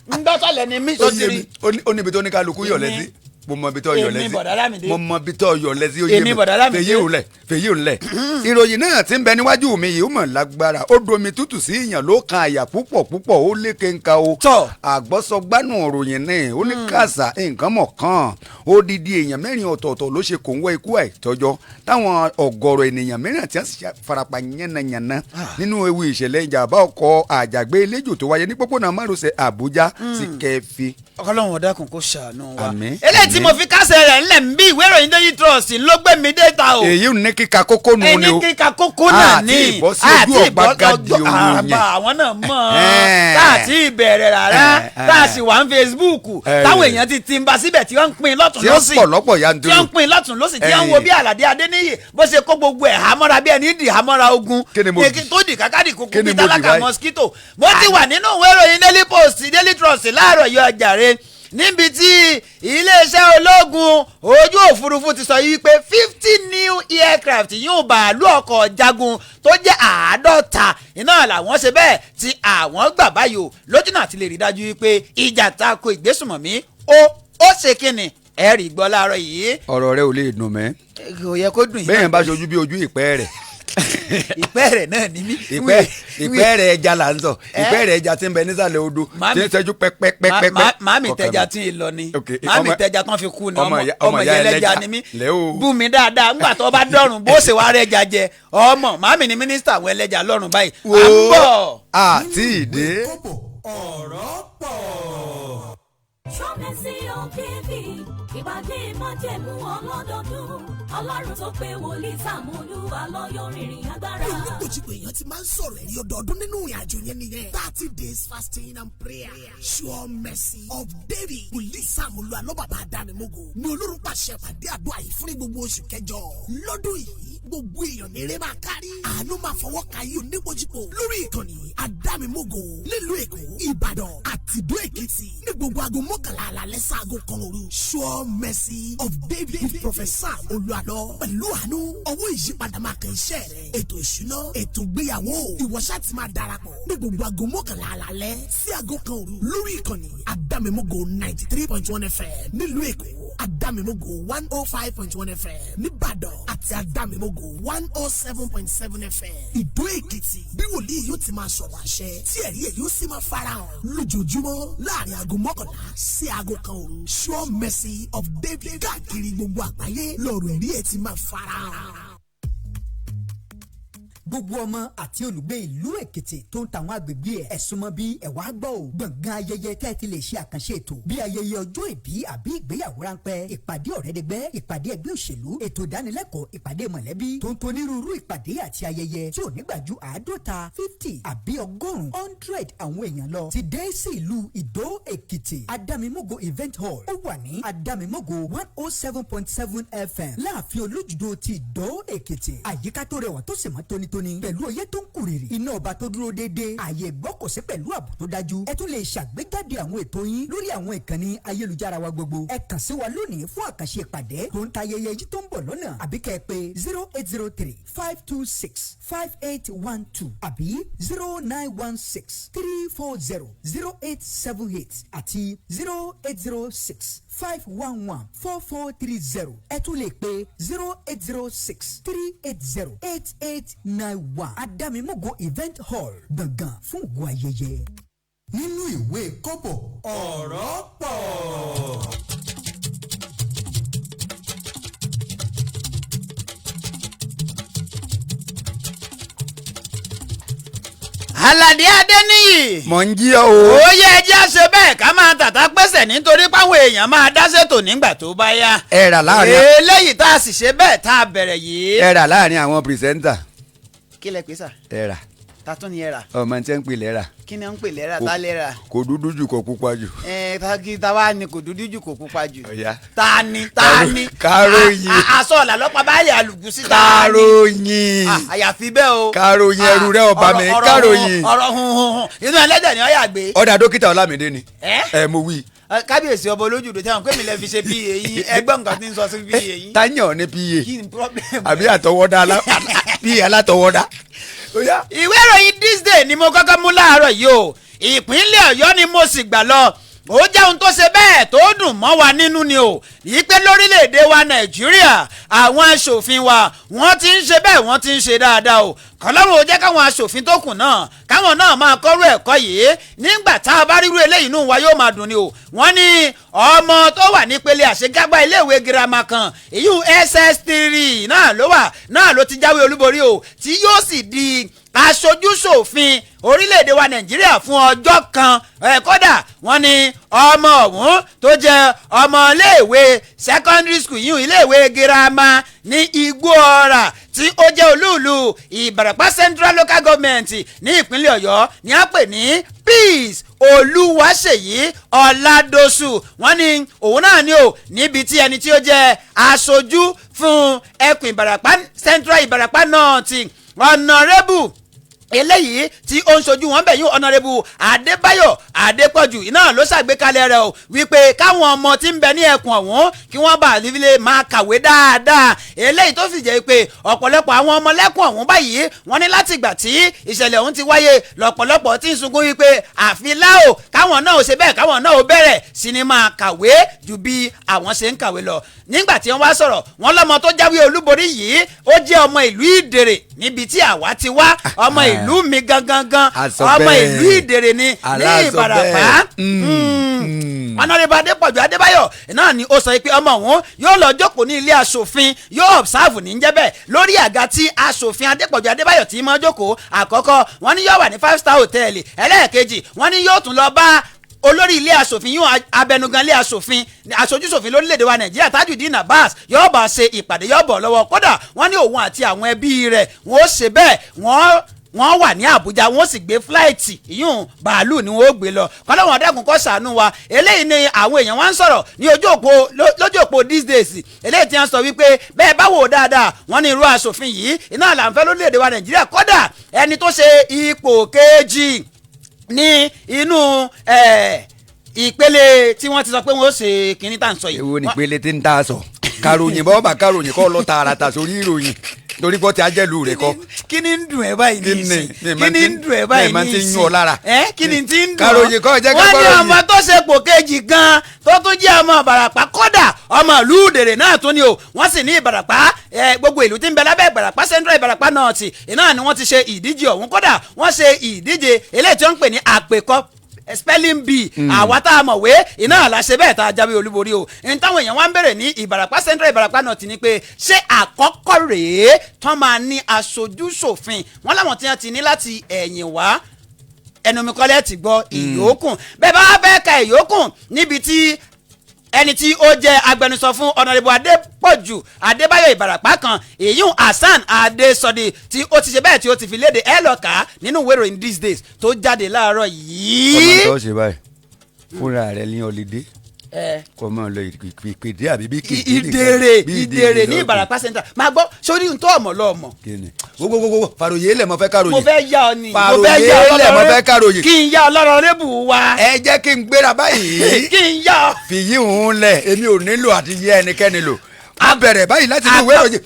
Speaker 1: ń gbọ́ sọ̀lẹ̀ ni mí
Speaker 2: Ó
Speaker 1: tó
Speaker 2: yé
Speaker 1: ti
Speaker 2: mi.
Speaker 1: rí.
Speaker 2: Ó níbi tó ní kálukú yọ̀lẹ́ sí, mo mọ ibi tó yọ̀lẹ́
Speaker 1: Èmi
Speaker 2: sí.
Speaker 1: Bọ̀dá Lámìdé.
Speaker 2: Mo mọ ibi tó yọ̀lẹ́ sí, ó yé
Speaker 1: Èmi
Speaker 2: mi.
Speaker 1: Bọ̀dá Lámìdé.
Speaker 2: Fèyí òun lẹ̀, fèyí òun lẹ̀. Ìròyìn náà ti ń bẹ níwájú mi yìí, ó mọ̀ lágbára, ó domi tútù sí ìyàn ló kan àyà púpọ̀ púpọ̀, ó léke nǹka o.
Speaker 1: Tọ́.
Speaker 2: Àgbọ́sọgbánù òròyìn ní ó ní kàṣà nǹkan mọ̀ kan, odidi èèyàn mẹ́rin ọ̀tọ̀ọ̀tọ̀ ló ṣe kò ń wọ ikú àìtọ́jọ́, táwọn ọ̀gọ̀rọ̀ ènìyàn mìíràn tí wọ́n sì farapa yánnayànna nínú ewu ìṣẹ̀lẹ̀ ìjàmbá ọkọ̀ àjàgbé eléjò tó wáyé ní pópónà márosẹ̀ Àbújá sí Kẹfì.
Speaker 1: Ọlọ́run ọ̀dàkùn kó ṣàánú wa.
Speaker 2: Àmín,
Speaker 1: Eléyìí tí
Speaker 2: àmín.
Speaker 1: mo fi kásẹ̀ rẹ̀ ńlẹ̀ ń bí ìwé ìròyìn Daily Trust ló gbé mi dé ta o.
Speaker 2: Èyí ò ní kíka kókó nù ni
Speaker 1: Ẹni
Speaker 2: o.
Speaker 1: kíka kókó náà
Speaker 2: Àti
Speaker 1: ní
Speaker 2: ìbọ́ sí ojú ọ̀gbagadì òun yẹn.
Speaker 1: Àbá àwọn náà mọ̀
Speaker 2: Ẹ̀hẹ́n.
Speaker 1: tá a ti bẹ̀rẹ̀ rárá, tá a sì wà ní Facebook, táwọn èèyàn ti ti ń ba síbẹ̀ tí wọ́n ń pín lọ́tún
Speaker 2: Tí ó
Speaker 1: lọ́sì,
Speaker 2: pọ̀ lọ́pọ̀ yanturu.
Speaker 1: tí wọ́n ń pín lọ́tún lọ́sì, tí wọ́n ń wo bí Àlàdé Adéníyì bó ṣe kó gbogbo ẹ̀ hámọ́ra bí ẹni dì hámọ́ra ogun.
Speaker 2: Kí ni mo
Speaker 1: Ní
Speaker 2: dì?
Speaker 1: tó dì kákàdì kúkú
Speaker 2: Kí ni
Speaker 1: bí
Speaker 2: mo dì
Speaker 1: tálákà
Speaker 2: báyìí?
Speaker 1: mosquito. Mo ti wà nínú ìwé ìròyìn Daily Post, Daily Trust láàárọ̀ yìí ọjàre, níbi tí iléeṣẹ́ ológun ojú òfurufú ti sọ yìí pé 50 new aircraft yóò bàálù ọkọ̀ jagun tó jẹ́ 50 iná làwọn ṣe bẹ́ẹ̀ tí àwọn gbà báyìí o, lójúnà àti lè rí dájú wípé ìjà tako ìgbésùnmọ̀mí ó ṣe kíni. Ẹ rí gbọ́ láàárọ̀ yìí.
Speaker 2: Ọ̀rọ̀ rẹ ò lè dùn mẹ́.
Speaker 1: Kò yẹ kó dùn yín.
Speaker 2: Bẹ́ẹ̀ bá ṣojú bí ojú ìpẹ́ rẹ̀.
Speaker 1: Ìpẹ́ rẹ̀ náà ní mí.
Speaker 2: Ìpẹ́ rẹ̀ ẹja là ń sọ, ìpẹ́ rẹ̀ ẹja tí ń bẹ nísàlẹ̀ odò tí ń ṣẹ́jú pẹ́pẹ́pẹ́pẹ́.
Speaker 1: Màámi tẹja tí ń lọ ni, màámi tẹja tán fi kú ni, ọmọ
Speaker 2: ìyá
Speaker 1: ìyá ẹlẹ́ja
Speaker 2: ẹlẹ́ja
Speaker 1: ni mí.
Speaker 2: lẹ́ o.
Speaker 1: Bú mi dáadáa ńgbà tó bá dọ̀rùn bó ṣe wá rẹja jẹ ọmọ màámi ni mínísítà àwọn ẹlẹ́ja lọ́rùn báyìí. À ń bọ̀.
Speaker 2: Àti ìdè.
Speaker 3: Ọ̀rọ̀ pọ̀. Mercy of David, ìpàdé májẹ̀mú ọlọ́dọọdún. Ọlọ́run tó pé wòlíì Sàmúlùwà lọ́yọ̀ rìnrìn agbára.
Speaker 4: Oníkojúkò èèyàn ti máa ń sọ̀rọ̀ ẹ̀rí ọdọọdún nínú ìrìn àjò yẹn nìyẹn. 30 days fasting and prayer. Sure Mercy of David. Wòlíì Sàmúlùwà lọ́bàbà Adánimógo. Ní Olórun pàṣẹ pàdé àdúrà yìí fún ní gbogbo oṣù kẹjọ. Lọ́dún yìí, gbogbo èèyàn ní eré máa kárí. Àánú máa fọwọ́ ka yí oníkojúkò lórí ìkànnì Adámimógo nílùú Èkó, Ìbàdàn àti Ìdó Èkìtì ní gbogbo aago 11 àlálẹ́ sáago 1 òru. Sure Mercy of David with Prophet Sam Olúwalọ. Pẹ̀lú àánú, ọwọ́ ìyípadà máa kàn iṣẹ́ rẹ̀. Ètò ìṣúná, ètò ìgbéyàwó, ìwọ ṣáà ti máa darapọ̀ ní gbogbo aago 11 àlálẹ́ sí aago 1 òru lórí ìkànnì Adámimógo 93.1 FM nílùú Èkó, Adámimógo 105.1 FM nìbàdàn àti Adámimógo 107.7 FM Ìdó Èkìtì. Bí wòlíì yóò ti máa sọ̀rọ̀ àṣẹ tí ẹ̀rí ẹ̀ yóò sì máa farahàn lójoojúmọ́ láàrin aago 11 sí aago 1 òru. Sure Mercy of David, káàkiri gbogbo àgbáyé lọ́rọ̀ ẹ̀rí ẹ̀ ti máa farahàn.
Speaker 5: Gbogbo ọmọ àti olùgbé ìlú Èkìtì tó ń tàwọn agbègbè ẹ̀, ẹ̀sùn mọ́ bí ẹ̀wà gbọ́ ò. Gbọ̀ngàn ayẹyẹ tẹ́ ẹ ti lè ṣe àkànṣe ètò bí ayẹyẹ ọjọ́ ìbí àbí ìgbéyàwó ráńpẹ́, ìpàdé ọ̀rẹ́dẹgbẹ́, ìpàdé ẹgbẹ́ òṣèlú, ètò ìdánilẹ́kọ̀ọ́, ìpàdé mọ̀lẹ́bí tó ń tonírúurú ìpàdé àti ayẹyẹ tí ò ní gbà ju 50, 50 àbí 100, 100 àwọn èèyàn lọ ti dé sí ìlú Ìdó Èkìtì. Adamimogo Event Hall, ó wà ní Adamimogo 107.7 FM, láàfin Olójúdó ti Ìdó Èkìtì. Àyíká tó rẹwà tó sì mọ́ tónítóní pẹ̀lú oyè tó ń kúrìrì, iná ọba tó dúró déédéé, ààyè ìgbọ́kọ̀sí pẹ̀lú ààbò tó dájú. Ẹ tún lè ṣàgbéjáde àwọn ètò yín lórí àwọn ìkànnì ayélujára wa gbogbo. Ẹ kàn sí wa lónìí fún àkànṣe ìpàdé tó ń ta ayẹyẹ yìí tó ń bọ̀ lọ́nà, àbí kẹ́ ẹ pé 08035265812 àbí 09163400878 àti 08065114430. Ẹ tún lè pe 08063808891. Adamimogo Event Hall, gbọ̀ngàn fún ògùn ayẹyẹ.
Speaker 6: Nínú ìwé kọ́bọ̀, ọ̀rọ̀ pọ̀.
Speaker 1: Aládé Adéníyì.
Speaker 2: Mọ̀ ń jí ọ o.
Speaker 1: Ó yẹ ẹjẹ́ àṣẹ bẹ́ẹ̀ ká máa tàtà pẹ́sẹ̀ nítorí páwọn èèyàn máa dá ṣètò nígbà tó bá yá.
Speaker 2: Ẹ rà láàrin
Speaker 1: Eléyìí tá a sì ṣe bẹ́ẹ̀ tá a bẹ̀rẹ̀ yìí.
Speaker 2: Ẹ rà láàrin àwọn presenter.
Speaker 1: Kí lẹ pè sà?
Speaker 2: Ẹ rà.
Speaker 1: Ta tún ni ẹ rà?
Speaker 2: Ọmọ tí ń pè lẹ́rà.
Speaker 1: Kí ni à ń pè lẹ́rà? Tá lẹ́rà?
Speaker 2: Kò dúdú jù, kò pupa jù.
Speaker 1: Ẹ ta kí ta wá ni kò dúdú jù, kò pupa jù?
Speaker 2: Ọ̀yá.
Speaker 1: Ta ni, ta ni?
Speaker 2: Káròyìn.
Speaker 1: Aṣọ ọ̀là lọ́pàá báyìí àlùkù sí ta ni?
Speaker 2: Káròyìn.
Speaker 1: Ah, àyàfi bẹ́ẹ̀ o.
Speaker 2: Káròyìn, ẹrù rẹ ọba mi,
Speaker 1: ọ̀rọ̀
Speaker 2: káròyìn.
Speaker 1: Ọ̀rọ̀ hun hun hun inú ẹlẹ́dẹ̀ ni ó yà gbé.
Speaker 2: Ọ̀dà dókítà Ọlámídé ni.
Speaker 1: Ẹ́?
Speaker 2: Ẹ mo wí.
Speaker 1: Kábíyèsí ọba Olójúdó, tí wọn pè mí lẹ fi ṣe pa yín, ẹgbọ́n nǹkan tí ń sọ sí pa yín.
Speaker 2: Tányàn ní pa.
Speaker 1: Kí ni problem?
Speaker 2: Àbí àtọwọ́dá pa alátọwọ́dá. Ó yá.
Speaker 1: Ìwé ìròyìn This Day ni mo kọ́kọ́ mú láàárọ̀ yìí o. Ìpínlẹ̀ Ọ̀yọ́ ni mo sì gbà lọ. Ó jẹ́ ohun tó ṣe bẹ́ẹ̀ tó dùn mọ́ wa nínú ni o yìí pé lórílẹ̀‐èdè wa Nàìjíríà, àwọn aṣòfin wa, wọ́n ti ń ṣe bẹ́ẹ̀, wọ́n ti ń ṣe dáadáa o. Kọlọ́run ó jẹ́ káwọn aṣòfin tó kù náà, káwọn náà máa kọ́rú ẹ̀kọ́ yìí. Nígbà tá a bá ríru eléyìí, inú wa yóò máa dùn ni o. Wọ́n ní ọmọ tó wà nípele àṣekágbá iléèwé girama kan, èyí SS3 náà ló wà náà, ló ti jáwé olúborí o, tí yóò sì di aṣojúṣòfin orílẹ̀-èdè wa Nàìjíríà fún ọjọ́ kan. Ẹ̀ kódà, wọ́n ní ọmọ ọ̀hún tó jẹ́ ọmọ iléèwé secondary school yìí, iléèwé girama ní Igbó Ọ̀rà tí ó jẹ́ olúùlú Ìbàràpá Central Local Government ní ìpínlẹ̀ Ọ̀yọ́, ní a pè ní Peace Olúwaṣèyí Ọ̀làdọ́sù. Wọ́n ní òun náà ni o, níbi tí ẹni tí ó jẹ́ aṣojú fún ẹkùn Ìbàràpá Central, Ìbàràpá North, Honourable eléyìí tí ó ń ṣojú wọn bẹ̀ yín, Honourable Adébáyọ̀ Adépọ̀jù iná ló ṣàgbékalẹ̀ rẹ̀ o, wípé káwọn ọmọ tí ń bẹ ní ẹkùn ọ̀hún kí wọ́n bá lè máa kàwé dáadáa. Eléyìí tó sì jẹ́ pé ọ̀pọ̀lọpọ̀ àwọn ọmọ lẹ́kùn ọ̀hún báyìí, wọ́n ní láti ìgbà tí ìṣẹ̀lẹ̀ ọ̀hún ti wáyé lọ́pọ̀lọpọ̀ tí ń sunkún wípé àfi láò káwọn náà ò ṣe bẹ́ẹ̀, káwọn náà ò bẹ̀rẹ̀ sí ni máa kàwé ju bí àwọn ṣe ń kàwé lọ. Nígbà tí wọ́n wá sọ̀rọ̀, wọ́n lọ́mọ tó jáwé olúborí yìí, ó jẹ́ ọmọ ìlú Ìdèrè níbi tí àwa ti wá, ọmọ ìlú mi gangan gan.
Speaker 2: Àsọ
Speaker 1: Ọmọ
Speaker 2: bẹ́ẹ̀.
Speaker 1: ìlú Ìdèrè ni ní
Speaker 2: Aláṣọ
Speaker 1: Ìbàràpá.
Speaker 2: bẹ́ẹ̀.
Speaker 1: Honourable Adépọ̀jù Adébáyọ̀ náà ni ó sọ pé ọmọ òun yóò lọ jókòó ní ilé aṣòfin, yóò observe ní jẹ́bẹ̀ lórí àga tí aṣòfin Adépọ̀jù Adébáyọ̀ tí máa jókòó. Àkọ́kọ́, wọ́n ní yóò wà ní five star hotel. Ẹlẹ́ẹ̀kejì, wọ́n ní yóò tún lọ bá Olórí ilé asòfin yóò, abẹnugan ilé asòfin, aṣojúṣòfin lórílẹ̀‐èdè wa Nàìjíríà, Tajudeen Abbas, yóò bá ṣe ìpàdé, yóò bọ̀ lọ́wọ́. Kódà wọ́n ní òun àti àwọn ẹbí rẹ̀, wọ́n ó ṣe bẹ́ẹ̀, wọ́n wà ní Àbújá, wọ́n sì gbé flight, ìyún bàálù ni wọ́n ó gbé lọ. Kọ́lọ́wọ́n dẹ́kun kó ṣàánú wa. Eléyìí ni àwọn èèyàn wá ń sọ̀rọ̀ ní ojú òpó, lójú òpó these days. Eléyìí tí wọ́n sọ wípé bẹ́ẹ̀ bá wò dáadáa, wọ́n ní irú aṣòfin yìí iná là ń fẹ́ lórílẹ̀‐èdè wa Nàìjíríà. Kódà ẹni tó ṣe ipò kejì ní inú ìpele tí wọ́n ti sọ pé wọ́n ó ṣe kínní tá à ń sọ yìí.
Speaker 2: Èwo ni ìpele tí ń tà sọ? Karòyìn bọ́ bá karòyìn kọ́ lọ tààràtà sórí ìròyìn torí pọ́ ti ajẹ́lu rẹ̀ kọ́.
Speaker 1: Kí ni ń dùn ẹ́ báyìí ní
Speaker 2: Kí ni?
Speaker 1: ìsìn?
Speaker 2: Mi
Speaker 1: Kí
Speaker 2: máa
Speaker 1: ni ń dùn ẹ́ báyìí
Speaker 2: mi máa
Speaker 1: ní
Speaker 2: ti ń
Speaker 1: ìsìn?
Speaker 2: yún ọ lára.
Speaker 1: Ẹ kí ni ti ń dùn ọ́?
Speaker 2: Karòyìn kọ́, jẹ́ ká
Speaker 1: Wọ́n ní
Speaker 2: gbọ́ròyìn.
Speaker 1: ọmọ tó ṣe pò kejì gan, tó tún jẹ́ ọmọ Ìbàràpá, kódà ọmọ ìlú Ìdèrè náà tún ni o. Wọ́n sì ní Ìbàràpá, gbogbo ìlú tí ń bẹ lábẹ́ Ìbàràpá Central, Ìbàràpá North iná ni wọ́n ti ṣe ìdíje ọ̀hún. Kódà wọ́n ṣe ìdíje eléyìí tí wọ́n ń pè ní àpèkọ́, spelling bee. Àwa tá a mọ̀wé iná là ṣe bẹ́ẹ̀ tá a jáwé olúborí o. N táwọn èèyàn wá ń bèrè ní Ìbàràpá Central, Ìbàràpá North ni pé ṣé àkọ́kọ́ rèé tán máa ní aṣojú ṣòfin? Wọn láwọn tí wọ́n ti ní láti ẹ̀yìn wá. Ẹnu mi kọ́lẹ́ ti gbọ́ ìyókùn. Bẹ́ẹ̀ bá fẹ́ ka ìyókùn níbi tí ẹni tí ó jẹ́ agbẹnusọ fún Honourable Adépọ̀jù Adébáyọ̀ Ìbàràpá kan, èyún Hasan Adésọdí, tí ó ti ṣe bẹ́ẹ̀ tí ó ti fi léde, ẹ lọ kà á nínú ìwé ìròyìn These Days tó jáde láàárọ̀
Speaker 2: Ọmọ
Speaker 1: yìí.
Speaker 2: tó ṣe báyìí fúnra rẹ ní holiday
Speaker 1: Ẹ.
Speaker 2: kò mọ̀ lọ ìpèdè àbí bí kéde.
Speaker 1: Ìdèrè, Ìdèrè ní Ìbàràpá Central. Máa gbọ́ sórí ntọ́ ọmọ lọ́ọ̀mọ̀.
Speaker 2: Kíni? Gbogbogbò, fàròyé lẹ̀, mo fẹ́ káròyìn.
Speaker 1: Mo fẹ́ yá ọ ni, mo fẹ́ yá ọ
Speaker 2: Fàròyé lẹ̀, mo fẹ́ káròyìn.
Speaker 1: Kí n yá ọ lọ́rọ̀ rébù wa.
Speaker 2: Ẹ jẹ́ kí n gbéra báyìí.
Speaker 1: Kí n yá ọ.
Speaker 2: Fìyí òun lẹ̀, èmi ò nílò àti yẹ ẹnikẹ́ni lò. A bẹ̀rẹ̀ báyìí láti inú ìwé ìròyìn.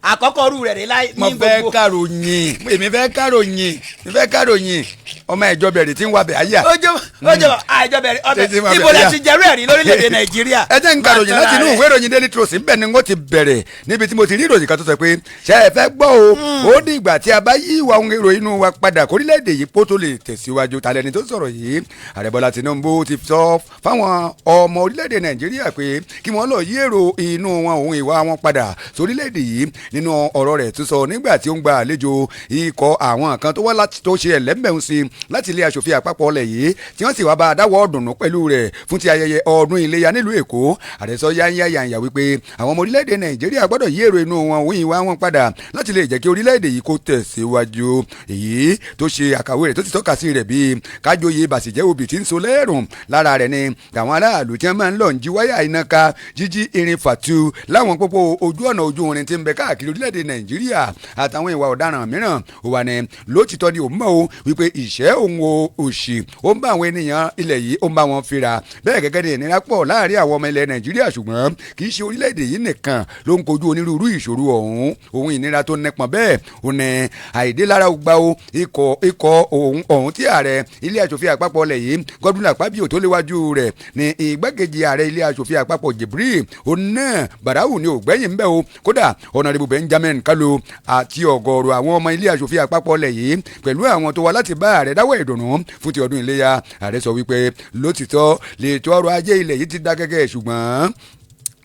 Speaker 1: Àkọ́kọ́ rú rẹ̀ rí láì
Speaker 2: Mo
Speaker 1: ní
Speaker 2: fẹ́
Speaker 1: gbogbo.
Speaker 2: káròyìn, èmi fẹ́ káròyìn, mi fẹ́ káròyìn. Ọmọ ìjọ bẹ̀rẹ̀ tí ń wabẹ̀ ayé.
Speaker 1: Ojú ojú àìjọ bẹ̀rẹ̀ ọbẹ̀.
Speaker 2: Títí máa
Speaker 1: Ibo lẹ
Speaker 2: bẹ̀rẹ̀
Speaker 1: ti jẹ́rú ẹ̀rí lórílẹ̀‐èdè Nàìjíríà?
Speaker 2: Ẹ jẹ́ n kàròyìn
Speaker 1: Máa
Speaker 2: láti inú
Speaker 1: tọ́ra
Speaker 2: ìwé ìròyìn Daily Trust. Ńbẹ̀ ni wọ́n ti bẹ̀rẹ̀, níbi tí mo ti rí ìròyìn kan tó sọ pé ṣé ẹ fẹ́ gbọ́ o, ó ní ìgbà tí a bá yí ìwà ohun èrò inú wa padà kórílẹ̀-èdè yìí kó tó lè tẹ̀síwájú. Tàlẹ́ni tó sọ̀rọ̀ yìí? Ààrẹ Bọ́lá Tinubu ti sọ fáwọn ọmọ orílẹ̀-èdè Nàìjíríà pé kí wọ́n lọ yí èrò inú wọn òun ìwà wọn padà sórílẹ̀-èdè yìí. Nínú ọ̀rọ̀ rẹ̀ tó sọ nígbà tí ó ń gba àlejò ikọ̀ àwọn kan tó wá láti tó ṣe ẹlẹ́mbẹ̀ún sí láti ilé aṣòfin àpapọ̀ ọlẹ̀ yìí, tí wọ́n sì wá bá a dáwọ́ dùnú pẹ̀lú rẹ̀ fún ti ayẹyẹ ọdún iléyà nílùú Èkó, ààrẹ sọ yáyá yànyà wípé àwọn ọmọ orílẹ̀-èdè Nàìjíríà gbọ́dọ̀ yí èrò inú wọn òun ìwà wọn padà láti lè jẹ́ kí orílẹ̀-èdè yìí kó tẹ̀síwájú. Èyí tó ṣe àkàwé rẹ̀ tó ti tọ́ka sí rẹ̀ bíi kájọyè bàṣẹ̀jẹ́ obì tí ń so lẹ́rùn lára rẹ̀ ni àwọn aráàlú tí wọ́n máa ń lọ ń jí wáyà iná ká, jíjí irin fàtu láwọn pópó ojú ọ̀nà ojú irin tí ń bẹ káàkiri orílẹ̀-èdè Nàìjíríà àtàwọn ìwà ọ̀daràn mìíràn. Ó wà ní lótìtọ́ ni òun mọ̀ o wípé ìṣẹ́ òun o òṣì ó ń bá àwọn ènìyàn ilẹ̀ yìí, ó ń bá wọn fira bẹ́ẹ̀ gẹ́gẹ́ ní ìnira pọ̀ láàrin àwọn ọmọ ilẹ̀ Nàìjíríà, ṣùgbọ́n kì í ṣe orílẹ̀-èdè yìí nìkan ló ń kojú onírúurú ìṣòro ọ̀hún òun ìnira tó nípọn. Bẹ́ẹ̀ ó ní àìdélára gba o ikọ̀ òun ọ̀hún tí ààrẹ ilé aṣòfin àpapọ̀ ilẹ̀ yìí, Godwin Akpabio, tó léwájú rẹ̀ ní igbákejì ààrẹ ilé aṣòfin àpapọ̀, Jibril oná Barau ní ògbẹ́yìn ńbẹ́ o, kódà Honourable Benjamin Kalu àti ọ̀gọ̀ọ̀rọ̀ àwọn ọmọ ilé aṣòfin àpapọ̀ ilẹ̀ yìí pẹ̀lú àwọn tó wá láti bá ààrẹ dáwọ́ ìdùnnú fún ti ọdún iléyà. Ààrẹ sọ wípé lótìtọ́ lètò ọrọ̀ ajé ilẹ̀ yìí ti dá gẹ́gẹ́, ṣùgbọ́n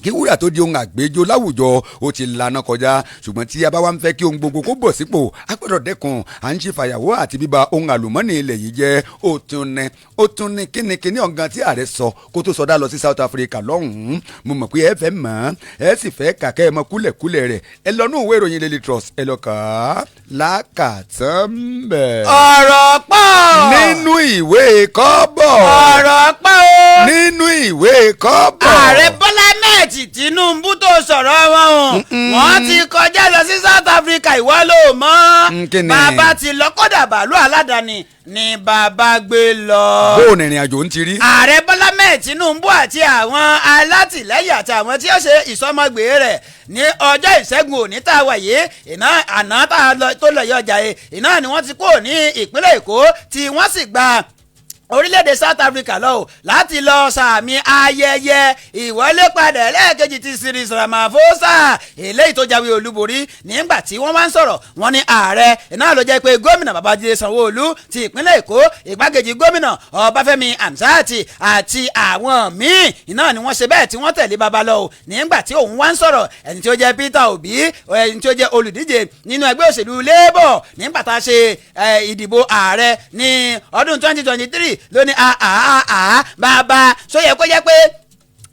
Speaker 2: kí wúrà tó di ohun àgbéjò láwùjọ ó ti lànà kọjá, ṣùgbọ́n tí a bá wá ń fẹ́ kí ohun gbogbo kó bọ̀ sípò, a gbọ́dọ̀ dẹ́kun à ń ṣe fàyàwọ́ àti bíba ohun àlùmọ́nì ilẹ̀ yìí jẹ́. Ó tún ní kínníkínní ọ̀gán tí ààrẹ sọ kó tó sọdá lọ sí South Africa lọ́hùn-ún. Mo mọ̀ pé ẹ fẹ́ mọ̀, ẹ sì fẹ́ kàkẹ́ ẹ mọ kúlẹ̀kúlẹ̀ rẹ̀. Ẹ lọ ní ìwé ìròyìn Daily Trust, ẹ lọ kà á lákàtàn bẹ̀.
Speaker 1: Ọ̀rọ̀ pọ̀.
Speaker 2: Nínú ìwé kọ́bọ̀.
Speaker 1: Ọ̀rọ̀ pọ̀ o.
Speaker 2: Nínú ìwé kọ́bọ̀.
Speaker 1: Ààrẹ Bọ́lá Ahmed Tinubu tó sọ̀rọ̀ wọn o, wọ́n ti kọjá lọ sí South Africa, ìwọ ló mọ̀.
Speaker 2: Kí ni?
Speaker 1: Bàbá ti lọ, kódà bàálù aládàáni ni bàbá gbé lọ.
Speaker 2: Bó o nìrìn àjò ń ti rí.
Speaker 1: Ààrẹ Bọ́lá Ahmed Tinubu àti àwọn alátìlẹ́yìn àti àwọn tí ó ṣe ìsọmọgbé rẹ̀ ní ọjọ́ ìṣẹ́gun òní tá a wà yìí, iná àná tá a lọ tó lọ yọ ọjà yìí, iná ni wọ́n ti kúrò ní ìpínlẹ̀ Èkó tí wọ́n sì gba orílẹ̀-èdè South Africa lọ o láti lọ sàmì ayẹyẹ ìwọlé padà ẹlẹ́ẹ̀kejì ti Cyril Ramaphosa, eléyìí tó jáwé olúborí. Nígbà tí wọ́n wá ń sọ̀rọ̀, wọ́n ní ààrẹ náà ló jẹ́ pé gómìnà Babájídé Sanwó-Olú ti ìpínlẹ̀ Èkó, ìgbákejì gómìnà Ọbáfẹ́mi Hamzat àti àwọn míì iná ni wọ́n ṣe bẹ́ẹ̀ tí wọ́n tẹ̀lé baba lọ o. Nígbà tí òun wá ń sọ̀rọ̀, ẹni tí ó jẹ́ Peter Obi, ẹni tí ó jẹ́ olùdíje nínú ẹgbẹ́ òṣèlú Labour nígbà tá a ṣe ìdìbò ààrẹ ní ọdún 2023. Ló ní àà bàbá sóyẹ kó jẹ́ pé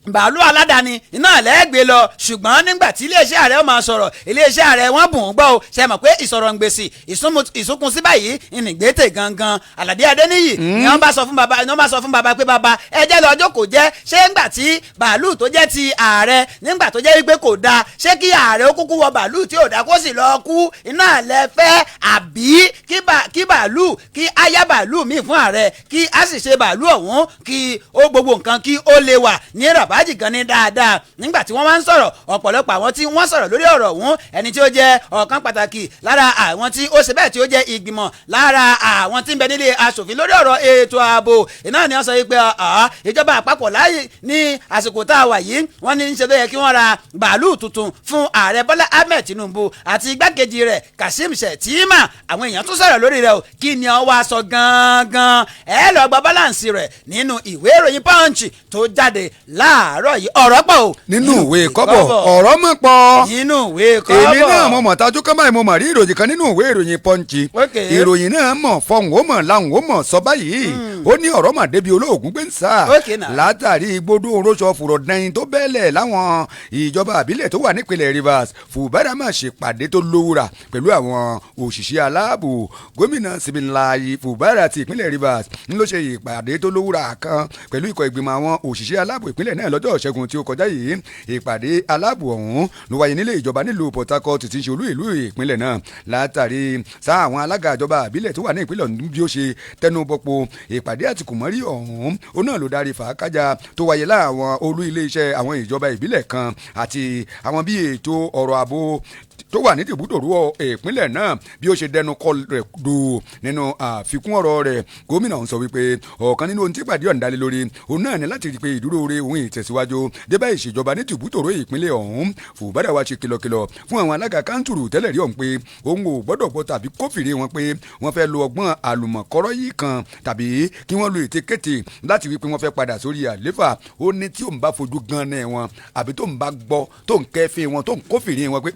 Speaker 1: bàálù aládàáni iná lẹ́ẹ̀gbẹ́ lọ. Ṣùgbọ́n nígbà tí iléeṣẹ́ ààrẹ ó máa sọ̀rọ̀, iléeṣẹ́ ààrẹ wọ́n bùn ún gbọ́ o. Ṣe mọ̀ pé ìsọ̀rọ̀ ń gbèsè ìsúnkun sí báyìí ìnìgbẹ́tẹ̀ gangan. Àlàdé Adéníyì ni wọ́n bá sọ fún bàbá, ni wọ́n bá sọ fún bàbá pé bàbá, ẹ jẹ́ lọ́jọ́ kò jẹ́ ṣé ńgbà tí bàálù tó jẹ́ ti ààrẹ, nígbà tó jẹ́ wípé kò dáa, ṣé kí ààrẹ ó kúkú wọ bàálù tí ò dáa kó sì lọ kú iná lẹ fẹ́, àbí kí bàálù, kí á yá bàálù míì fún ààrẹ, kí á sì ṣe bàálù ọ̀hún kí ó gbogbo nǹkan kí ó lè wà ní ràbájì gan ní dáadáa? Nígbà tí wọ́n máa ń sọ̀rọ̀, ọ̀pọ̀lọpọ̀ àwọn tí wọ́n sọ̀rọ̀ lórí ọ̀rọ̀ ọ̀hún, ẹni tí ó jẹ́ ọ̀kan pàtàkì lára àwọn tí ó ṣe bẹ́ẹ̀ tí ó jẹ́ ìgbìmọ̀ lára àwọn tí ń bẹ nílé aṣòfin lórí ọ̀rọ̀ ètò ààbò iná ni wọ́n sọ pé ìjọba àpapọ̀ láàyè ní àsìkò tá a wà yìí, wọ́n ní í ṣe ló yẹ kí wọ́n ra bàálù tuntun fún ààrẹ Bọ́lá Ahmed Tinubu àti igbákejì rẹ̀ Kashim Shettima. Àwọn èèyàn tún sọ̀rọ̀ lórí rẹ̀ o. Kí ni ó wá sọ gangan? Ẹ lọ gba balance rẹ̀ nínú ìwé ìròyìn Punch tó jáde láàárọ̀ yìí. Ọ̀rọ̀ pọ̀ o.
Speaker 2: Nínú ìwé kọ́bọ̀, ọ̀rọ̀ mọ̀ pọ̀.
Speaker 1: Nínú ìwé kọ́bọ̀.
Speaker 2: Èmi náà mo mọ̀ tajú kọ́ báyìí, mo mọ̀ rí ìròyìn kan nínú ìwé ìròyìn Punch. Ìròyìn náà mọ̀ fọhùn, ó mọ̀ láhùn, ó mọ̀ sọ báyìí. Ó ní ọ̀rọ̀ mà débi olóògùn gbé ń sá látàrí gbódò oróṣọ fùrọ̀ dẹ́yìn tó bẹ́ẹ̀lẹ̀ láwọn ìjọba àbílẹ̀ tó wà nípìnlẹ̀ Rivers. Fubara máa ṣèpàdé tó lówùrà pẹ̀lú àwọn òṣìṣẹ́ aláàbò. Gómìnà Siminalayi Fubara ti ìpínlẹ̀ Rivers ń ló ṣe ìpàdé tó lówùrà kan pẹ̀lú ikọ̀ ìgbìmọ̀ àwọn òṣìṣẹ́ aláàbò ìpínlẹ̀ náà lọ́jọ́ Ìṣẹ́gun tí ó kọjá yìí. Ìpàdé aláàbò ọ̀hún ló wáyé nílé ìjọba nílùú Port Harcourt tí ń ṣe olú ìlú ìpínlẹ̀ náà, látàrí sá àwọn alága ìjọba àbílẹ̀ tó wà ní ìpínlẹ̀ ọ̀hún bí ó ṣe tẹnubọ̀pọ̀. Ìpàdé àtìkùmọ́rí ọ̀hún ó náà ló darí fàákájà tó wáyé láwọn olú iléeṣẹ́ àwọn ìjọba ìbílẹ̀ kan àti àwọn bí ètò ọ̀rọ̀ ààbò tó wà ní tìbútòrú ìpínlẹ̀ náà bí ó ṣe dẹnu kọ rẹ̀ dò. Nínú àfikún ọ̀rọ̀ rẹ̀, gómìnà ń sọ wípé ọ̀kan nínú ohun tí ìpàdé ọ̀hún dálé lórí òun náà ní láti rí i pé ìdúró re òun ìtẹ̀síwájú débà ìṣèjọba ní tìbútòrú ìpínlẹ̀ ọ̀hún. Fubara wá ṣe kìlọ̀kìlọ̀ fún àwọn alága kántùrù tẹ́lẹ̀ rí ọ̀hún pé òun ò gbọ́dọ̀ gbọ́ tàbí kófìrí wọn pé wọ́n fẹ́ lo ọgbọ́n àlùmọ̀kọ́rọ́ yìí kan tàbí kí wọ́n lo ètekéte láti wí pé wọ́n fẹ́ padà sórí àléfà. Ó ní tí òun bá fojú gan náà wọn àbí tó ń bá gbọ́ tó ń kẹ́fín wọn tó ń kófìrí wọn pé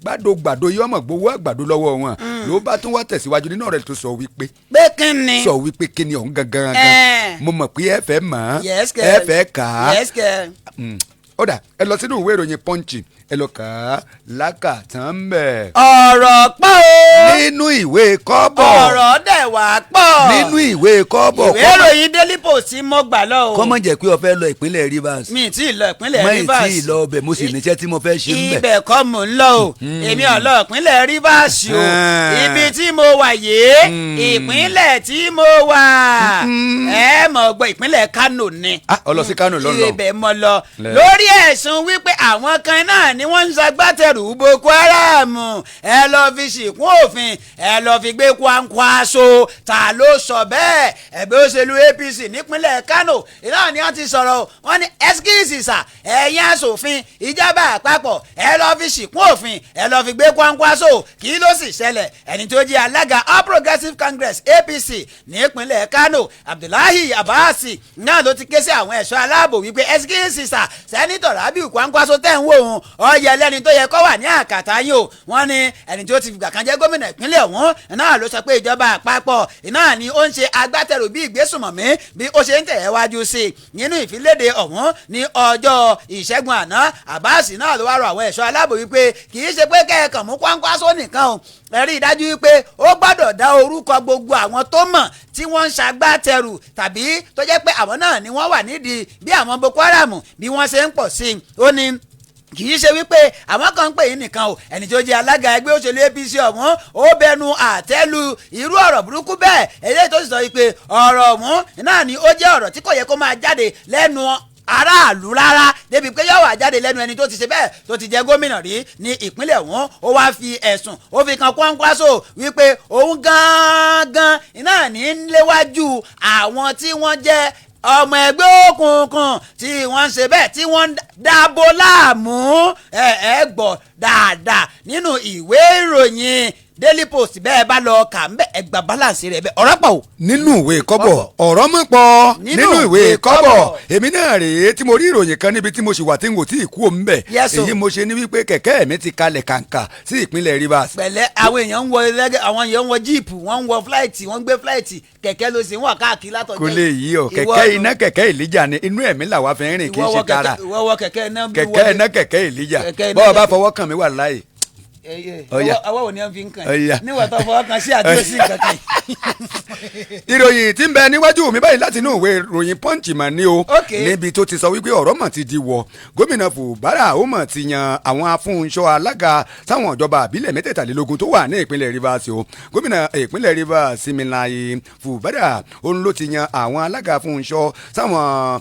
Speaker 2: gbàdógbàdó yìí ọmọ gbowó àgbàdo lọ́wọ́ wọn. Ló bá tún wá tẹ̀síwájú nínú ọ̀rẹ́ tó sọ wípé.
Speaker 1: Pé kí ni?
Speaker 2: Sọ wípé kí ni ọ̀hún gangan gan? Mo mọ̀ pé ẹ fẹ́ mọ̀, ẹ fẹ́ kà á. Ó dà, ẹ lọ sínú ìwé ìròyìn Punch, ẹ lọ kà á lákàtàn bẹ̀.
Speaker 1: Ọ̀rọ̀ pọ̀ o.
Speaker 2: Nínú ìwé kọ́bọ̀.
Speaker 1: Ọ̀rọ̀ dẹ̀ wá pọ̀.
Speaker 2: Nínú ìwé kọ́bọ̀.
Speaker 1: Ìwé ìròyìn Daily Post mo gbà lọ o.
Speaker 2: Kọ́mọ̀ jẹ́ pé o fẹ́ lọ ìpínlẹ̀ Rivers.
Speaker 1: Mi tí ì lọ ìpínlẹ̀ Rivers.
Speaker 2: Mo tí ì lọ ọbẹ̀, mo sì níṣẹ́ tí mo fẹ́ ṣe ń bẹ̀.
Speaker 1: Ibẹ̀ kọ́ mò ń lọ o. Èmi ò lọ ìpínlẹ̀ Rivers o. Ibi tí mo wà yìí, ìpínlẹ̀ tí mo wà, ẹ mọ̀ gbọ́, ìpínlẹ̀ Kano ni.
Speaker 2: Ọ lọ sí Kano lọ́nà.
Speaker 1: Ibẹ̀ mo lọ lórí ẹ̀sùn wípé àwọn kan náà ni wọ́n ń ṣagbátẹrù Boko Haram. Ẹ lọ fi ṣìkún òfin, ẹ lọ fi gbé Kwankwaso. Ta ló sọ bẹ́ẹ̀? Ẹgbẹ́ òṣèlú APC nípínlẹ̀ Kano iná ni wọ́n ti sọ̀rọ̀. Wọ́n ní ẹ́skíìsì sà, ẹ̀yin aṣòfin ìjọba àpapọ̀, ẹ lọ fi ṣìkún òfin, ẹ lọ fi gbé Kwankwaso. Kí ló sì ṣẹlẹ̀? Ẹni tó jẹ́ alága All Progressives Congress, APC, nípínlẹ̀ Kano, Abdullahi Abbas, náà ló ti ké sí àwọn ẹ̀ṣọ́ aláàbò wípé ẹ́skíìsì sà, sẹ́nitọ̀ Rabiu Kwankwaso tẹ̀ ń wò ó, ọyẹ lẹ́ni tó yẹ kó wà ní àkàtà yìí o. Wọ́n ní ẹni tó ti fìgbà kan jẹ́ gómìnà ìpínlẹ̀ ọ̀hún náà ló sọ pé ìjọba àpapọ̀ náà ni ó ń ṣe agbátẹrù bí ìgbésùnmọ̀mí bí ó ṣe ń tẹ̀ wájú sí i. Nínú ìfiléde ọ̀hún ní ọjọ́ Ìṣẹ́gun àná, Abbas náà ló wá rọ àwọn ẹ̀ṣọ́ aláàbò wípé kì í ṣe pé kẹ́ẹ̀kan mú Kwankwaso nìkan o, ẹ rí i dájú wípé ó gbọ́dọ̀ dá orúkọ gbogbo àwọn tó mọ̀ tí wọ́n ń ṣagbátẹrù tàbí tó jẹ́ pé àwọn náà ni wọ́n wà nídìí bí àwọn Boko Haram bí wọ́n ṣe ń pọ̀ sí i. Ó ní kì í ṣe wípé àwọn kan ń pè yín nìkan o. Ẹni tó jẹ́ alága ẹgbẹ́ òṣèlú APC ọ̀hún ó bẹnu àtẹ́lu irú ọ̀rọ̀ burúkú bẹ́ẹ̀, eléyìí tó sì sọ wípé ọ̀rọ̀ ọ̀hún náà ni ó jẹ́ ọ̀rọ̀ tí kò yẹ kó máa jáde lẹ́nu aráàlú rárá, débi pé yóò wá jáde lẹ́nu ẹni tó ti ṣe bẹ́ẹ̀ tó ti jẹ́ gómìnà rí ní ìpínlẹ̀ ọ̀hún. Ó wá fi ẹ̀sùn ó fi kan Kwankwaso wípé òun gangan náà ní léwájú àwọn tí wọ́n jẹ́ ọmọ ẹgbẹ́ òkùnkùn tí wọ́n ń ṣe bẹ́ẹ̀ tí wọ́n ń dáàbò láàmú. Ẹ ẹ gbọ́ dáadáa nínú ìwé ìròyìn. Daily Post bẹ́ẹ̀ bá lọ kà ń bẹ́, ẹ gba balance rẹ̀ bẹ́ẹ̀. Ọ̀rọ̀ pọ̀ o.
Speaker 2: Nínú ìwé kọ́bọ̀, ọ̀rọ̀ mọ̀ pọ̀ nínú ìwé kọ́bọ̀. Èmi náà rèé tí mo rí ìròyìn kan níbi tí mo sì wà tí n kò tí ì kú òun bẹ̀.
Speaker 1: Yes, o.
Speaker 2: Èyí mo ṣe ní wípé kẹ̀kẹ́ mi ti kalẹ̀ kàǹkà sí ìpínlẹ̀ Rivers.
Speaker 1: Pẹ̀lẹ́, àwọn èèyàn ń wọ ẹlẹ́gẹ̀, àwọn èèyàn ń wọ jeep, wọ́n ń wọ flight, wọ́n ń gbé flight, kẹ̀kẹ́ ló sì ń wà káàkiri látọjọ́.
Speaker 2: Kò lè yí ọ. Kẹ̀kẹ́ iná, kẹ̀kẹ́ ìlíjà ni, inú ẹ̀mí làwa fi ń rìn, kì í ṣe tara.
Speaker 1: Ìwọ wọ kẹ̀kẹ́ iná bí
Speaker 2: Kẹ̀kẹ́ iná, kẹ̀kẹ́ ìlíjà.
Speaker 1: Kẹ̀kẹ́ iná,
Speaker 2: bọ́ọ̀ bá
Speaker 1: kẹ̀kẹ́-
Speaker 2: fọwọ́ kàn mí, wà láàyè. Ọya.
Speaker 1: Ọwọ́ wo ni wọ́n fi ń kàn
Speaker 2: Ọya.
Speaker 1: yín níwọ̀n tó fọwọ́ kan sí àti ó sì nǹkan kan yìí?
Speaker 2: Ìròyìn tí ń bẹ níwájú mi báyìí láti inú ìwé ìròyìn Punch mà ní o, níbi tó ti sọ wípé ọ̀rọ̀ mọ̀ ti di wọ̀. Gómìnà Fubara ó mọ̀ ti yan àwọn afúnṣọ́ alága sáwọn ìjọba àbílẹ̀ 23 tó wà ní ìpínlẹ̀ Rivers o. Gómìnà ìpínlẹ̀ Rivers, Siminalayi Fubara, òun ló ti yan àwọn alága afúnṣọ́ sáwọn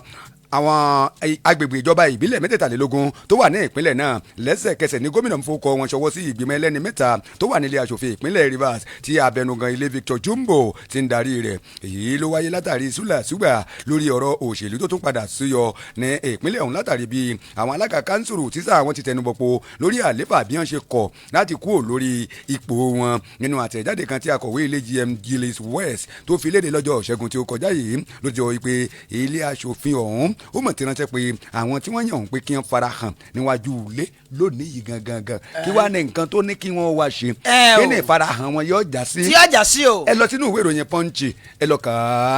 Speaker 2: àwọn agbègbè ìjọba ìbílẹ̀ 23 tó wà ní ìpínlẹ̀ náà. Lẹ́sẹ̀kẹsẹ̀ ní gómìnà ń fọkọ wọn ṣọwọ́ sí ìgbìmọ̀ ẹlẹ́ni 3 tó wà nílé aṣòfin ìpínlẹ̀ Rivers tí abẹnugan ilé Victor Jumbo ti ń darí rẹ̀. Èyí ló wáyé látàrí súlàsúgbà lórí ọ̀rọ̀ òṣèlú tó tún padà súyọ ní ìpínlẹ̀ ọ̀hún, látàrí bí àwọn alága kánsùrù tísà àwọn ti tẹnubọ̀pọ̀ lórí àléfà bí wọ́n ṣe kọ̀ láti kúrò lórí ipò wọn. Nínú àtẹ̀jáde kan tí akọ̀wé ilé GM Gillis West tó fi léde lọ́jọ́ Ìṣẹ́gun tí ó kọjá yìí, ló jọ pé ilé aṣòfin ọ̀hún ó mọ̀ tí ránṣẹ́ pé àwọn tí wọ́n yàn ń pé kí wọ́n fara hàn níwájú ilé lónìí yìí gangan gan. Kí wàá ní nǹkan tó ní kí wọ́n wá ṣe?
Speaker 1: Ẹ o.
Speaker 2: Kí ni ìfarahàn wọn yóò já sí?
Speaker 1: Tí ọjà sí o.
Speaker 2: Ẹ lọ sínú ìwé ìròyìn Punch, ẹ lọ kà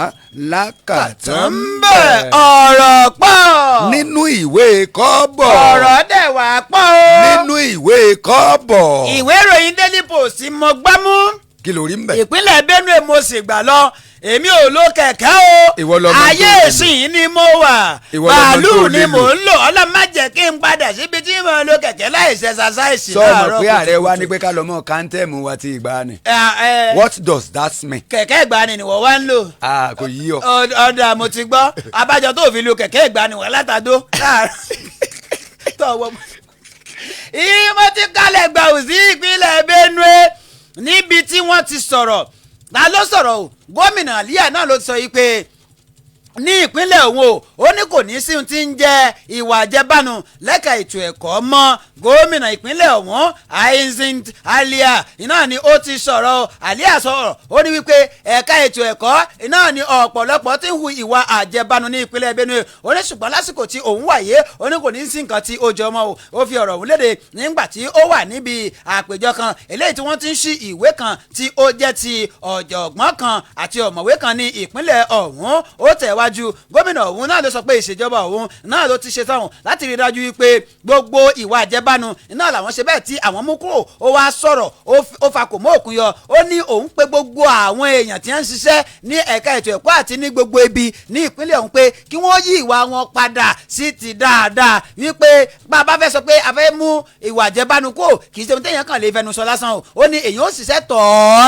Speaker 2: á lákàtàn.
Speaker 1: Ń bẹ̀, ọ̀rọ̀ pọ̀.
Speaker 2: Nínú ìwé kọ́bọ̀.
Speaker 1: Ọ̀rọ̀ dẹ̀ wá pọ̀ o.
Speaker 2: Nínú ìwé kọ́bọ̀.
Speaker 1: Ìwé ìròyìn Daily Post mo gbámú.
Speaker 2: Kí ló rí ń bẹ̀?
Speaker 1: Ìpínlẹ̀ Benue mo sì gbà lọ. Èmi ò lo kẹ̀kẹ́ o.
Speaker 2: Ìwọ lọmọ tó
Speaker 1: Ayé
Speaker 2: lè lò.
Speaker 1: ìsìn ni mo wà.
Speaker 2: Ìwọ lọmọ
Speaker 1: Bàálù
Speaker 2: tó
Speaker 1: ni
Speaker 2: lè
Speaker 1: mò
Speaker 2: lò.
Speaker 1: ń lò. Ọlọ́run má jẹ́ kí n padà síbi tí mo lo kẹ̀kẹ́ láì ṣe exercise
Speaker 2: Sọ ma
Speaker 1: láàárọ̀
Speaker 2: pé ààrẹ wa
Speaker 1: kùtùkùtù.
Speaker 2: ní pé ká lọ mọ kántẹ́ẹ̀mù wa ti ìgbà ni.
Speaker 1: Ẹ, ẹ,
Speaker 2: What does that mean?
Speaker 1: Kẹ̀kẹ́ ìgbàanì ni wọ́n wá ń lò.
Speaker 2: Ah, kò yí ọ.
Speaker 1: Ọ̀dà, mo ti gbọ́. Abájọ tó fi lu kẹ̀kẹ́ ìgbàanì wọ́n látàdó láàárọ̀ tọwọ́ mọ́. Ìmọ̀ ti kalẹ̀ gbàù sí ìpínlẹ̀ Benue níbi tí wọ́n ti sọ̀rọ̀. Ta ló sọ̀rọ̀ o? Gómìnà Alia náà ló sọ yìí pé ní ìpínlẹ̀ òun o, ó ní kò ní sí ohun tí ń jẹ́ ìwà àjẹbánu lẹ́ka ètò ẹ̀kọ́ mọ́. Gómìnà ìpínlẹ̀ ọ̀hún, Hyzinth Alia, iná ni ó ti sọ̀rọ̀ o. Alia sọ̀rọ̀, ó ní wípé ẹ̀ka ètò ẹ̀kọ́ iná ni ọ̀pọ̀lọpọ̀ ti ń hu ìwà àjẹbánu ní ìpínlẹ̀ Benue. Ó ní ṣùgbọ́n lásìkò tí òun wà yé, ó ní kò ní sí nǹkan tí ó jọ mọ́ o. Ó fi ọ̀rọ̀ òun léde nígbà tí ó wà níbi àpèjọ kan eléyìí tí wọ́n ti ń ṣí ìwé kan tí ó jẹ́ ti ọ̀jọ̀gbọ́n kan àti ọ̀mọ̀wé kan ní ìpínlẹ̀ ọ̀hún. Ó tẹ̀wájú, gómìnà ọ̀hún náà ló sọ pé ìṣèjọba ọ̀hún náà ló ti ṣe táwọn láti rí dájú wípé gbogbo ìwà àjẹbánu náà làwọn ṣe bẹ́ẹ̀ tí àwọn mú kúrò. Ó wá sọ̀rọ̀, ó fa kò mọ́ òkun yọ. Ó ní òun pé gbogbo àwọn èèyàn tí wọ́n ń ṣiṣẹ́ ní ẹ̀ka ètò ẹ̀kọ́ àti ní gbogbo ibi ní ìpínlẹ̀ ọ̀hún pé kí wọ́n yí ìwà wọn padà sí ti dáadáa, wípé bá a bá fẹ́ sọ pé a fẹ́ mú ìwà àjẹbánu kúrò, kì í ṣe ohun téèyàn kàn lè fẹnu sọ lásán o. Ó ní èèyàn ó ṣiṣẹ́ tọ̀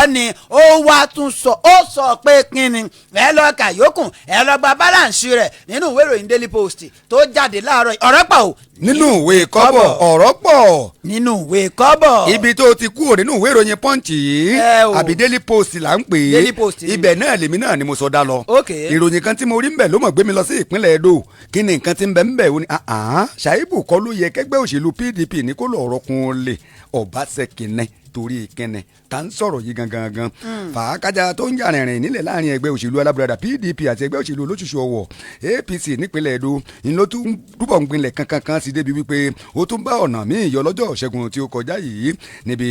Speaker 1: ọ́ ni. Ó wá tún sọ, ó sọ pé kí ni, ẹ lọ kà yókùn, ẹ lọ gba balance rẹ̀ nínú ìwé ìròyìn Daily Post tó jáde láàárọ̀ yìí. Ọ̀rọ̀ pọ̀ o.
Speaker 2: Nínú ìwé kọ́bọ̀, ọ̀rọ̀ pọ̀.
Speaker 1: Nínú ìwé kọ́bọ̀.
Speaker 2: Ibi tó ti kúrò nínú ìwé ìròyìn Punch yìí,
Speaker 1: Ẹ o.
Speaker 2: àbí Daily Post là ń pè é?
Speaker 1: Daily Post ni.
Speaker 2: Ibẹ̀ náà lèmi náà ni mo sọ dá lọ. Ìròyìn kan tí mo rí ń bẹ̀ ló mọ̀ gbé mi lọ sí ìpínlẹ̀ Edo. Kí ni nǹkan tí ń bẹ ń bẹ̀? Ó ní Ṣàìbù kọ́ ló yẹ kẹgbẹ́ òṣèlú PDP ní kó lọ ọ̀rọ̀ kun lè Ọbaṣẹ́kì ní torí kẹ́nẹ̀ tá ń sọ̀rọ̀ yìí gangan gan. Fàákájà tó ń jà rìnrìn nílẹ̀ láàrin ẹgbẹ́ òṣèlú alábùradà PDP àti ẹgbẹ́ òṣèlú olóṣùṣù ọwọ̀ APC nípínlẹ̀ Edo ń ló tún túbọ̀ ń gbinlẹ̀ kankan kan sí, débi wípé ó tún bá ọ̀nà míì yọ lọ́jọ́ Ṣẹ́gun tí ó kọjá yìí, níbi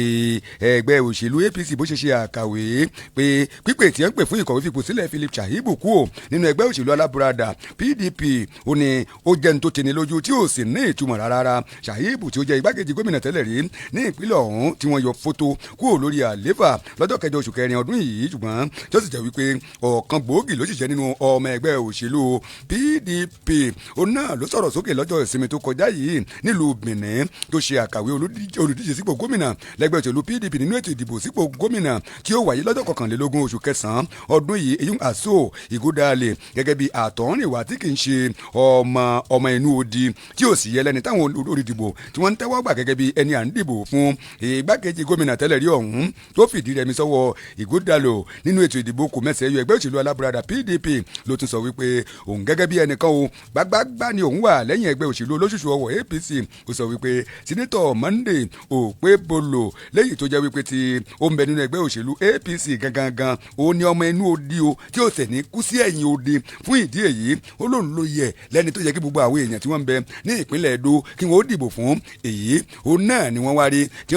Speaker 2: ẹgbẹ́ òṣèlú APC bó ṣe ṣe àkàwé pé pípè tí ẹ ń pè fún ìkọ̀wé fipò sílẹ̀ Philip Shaibu kúò nínú ẹgbẹ́ òṣèlú alábùradà PDP, ó ní ó jẹ́ ní tó tini lójú tí ò sì ní ìtumọ̀ rárá. Shaibu tí ó jẹ́ igbákejì gómìnà tẹ́lẹ̀ rí ní ìpínlẹ̀ ọ̀hún tí wọ́n yọ fótó kúrò lórí àléfà lọ́jọ́ 8 oṣù kẹrin ọdún yìí, ṣùgbọ́n tí ó sì jẹ́ wípé ọ̀kan gbòógì ló sì jẹ́ nínú ọmọ ẹgbẹ́ òṣèlú PDP, òun náà ló sọ̀rọ̀ sókè lọ́jọ́ ìsinmi tó kọjá yìí nílùú Benin, tó ṣe àkàwé olùdíje sípò gómìnà lẹ́gbẹ́ òṣèlú PDP nínú ètò ìdìbò sípò gómìnà tí ó wáyé lọ́jọ́ 21 oṣù kẹsàn-án ọdún yìí, eyín Àsó Ìgúdàlẹ̀, gẹ́gẹ́ bí àtọ̀húnrìnwá tí kì í ṣe ọmọ ọmọ inú odi, tí ò sì yẹ lẹ́ni táwọn olùdìbò tí wọ́n ń tẹ́wọ́ gbà gẹ́gẹ́ bí ẹni à ń dìbò fún igbákejì gómìnà. gómìnà tẹ́lẹ̀ rí ọ̀hún tó fìdí rẹmi sọ́wọ́ Ighodalo nínú ètò ìdìbò kò mẹ́sẹ̀ yọ ẹgbẹ́ òṣèlú alábùradà PDP ló tún sọ wípé òun gẹ́gẹ́ bí ẹnìkan o gbágbágbá ni òun wà lẹ́yìn ẹgbẹ́ òṣèlú olóṣùṣù ọwọ̀ APC. Ó sọ wípé Sínítọ̀ Monday Okpebholo léyìí tó jẹ́ wípé tí ó ń bẹ nínú ẹgbẹ́ òṣèlú APC gangan ó ní ọmọ inú odi o tí ó tẹ̀ ní kú sí ẹ̀yìn odi. Fún ìdí èyí ó lóun ló yẹ lẹ́ni tó yẹ kí gbogbo àwọn èèyàn tí wọ́n ń bẹ ní ìpínlẹ̀ Edo kí wọ́n ó dìbò fún. Èyí òun náà ni wọ́n wá rí tí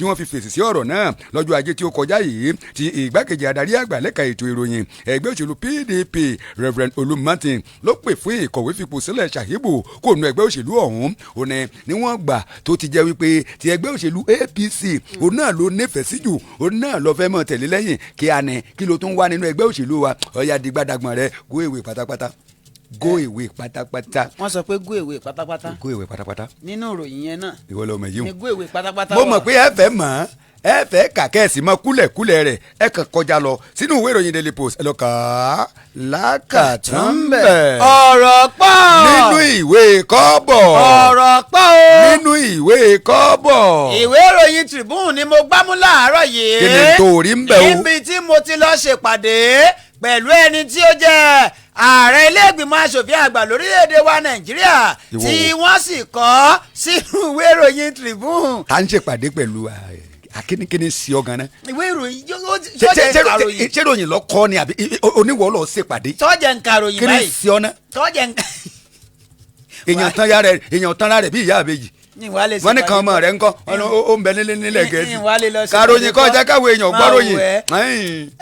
Speaker 2: wọ́n fi fèsì sí ọ̀rọ̀ náà lọ́jọ́ ajé tí ó kọjá yìí ti ìgbákejì adarí àgbà lẹ́ka ètò ìròyìn ẹgbẹ́ òṣèlú PDP Reverend Olú Martin ló pè fún ìkọ̀wé fipò sílẹ̀ Ṣàhíbù kò nu ẹgbẹ́ òṣèlú ọ̀hún. Ó ní níwọ̀n gbà tó ti jẹ́ wípé ti ẹgbẹ́ òṣèlú APC òun náà ló nífẹ̀ẹ́ sí jù, òun náà ló fẹ́ mọ̀ tẹ̀lé lẹ́yìn kí a ní kí ló tún wá nínú ẹgbẹ́ òṣèlú wa. Ọ̀ya dìgbàdàgbọ̀n rẹ go away pátápátá, go away pátápátá.
Speaker 1: Wọ́n sọ pé go away pátápátá.
Speaker 2: Go away pátápátá.
Speaker 1: Nínú ìròyìn yẹn náà.
Speaker 2: Ìwọ lọmọ yìí.
Speaker 1: Ni go away pátápátá.
Speaker 2: Mo mọ̀ pé ẹ fẹ́ mọ̀, ẹ fẹ́ kàkẹ́ẹ̀sì mọ kúlẹ̀kúlẹ̀ rẹ̀, ẹ kàn kọjá lọ sínú ìwé ìròyìn Daily Post, ẹ lọ kà á lákàtún bẹ̀.
Speaker 1: Ọ̀rọ̀ pọ̀.
Speaker 2: Nínú ìwé kọ́bọ̀.
Speaker 1: Ọ̀rọ̀ pọ̀ o.
Speaker 2: Nínú ìwé kọ́bọ̀.
Speaker 1: Ìwé ìròyìn Tribune ni mo gbámú láàárọ̀ yìí.
Speaker 2: Kí ni tó rí ń bẹ̀ o?
Speaker 1: Níbi tí mo ti lọ ṣèpàdé pẹ̀lú ẹni tí ó jẹ́ ààrẹ ilé-ìgbìmọ̀ asòfin àgbà lórílẹ̀‐èdè wa Nàìjíríà tí wọ́n sì kọ sínú ìwé ìròyìn Tribune.
Speaker 2: Ta ń ṣèpàdé pẹ̀lú akíníkíní sí ọ ganan.
Speaker 1: Ìwé ìròyìn sọ́jà ń karòyìn.
Speaker 2: Ṣé ìròyìn lọ kọ́ ni àbí oníwọ̀ lọ ṣèpàdé.
Speaker 1: Sọ́jà ń karòyìn báyìí.
Speaker 2: Kí ni sí ọ náà.
Speaker 1: Sọ́jà ń.
Speaker 2: Èèyàn tán ya rẹ, èèyàn tán ra rẹ bí ìyá àbèjì. Wọ́n ní kan ọmọ rẹ̀ ńkọ́, ó ń bẹ nílé nílẹ̀ Gẹ̀ẹ́sì. Karòyìn kọ́ jẹ́ káwọn èèyàn gbọ́ròyìn.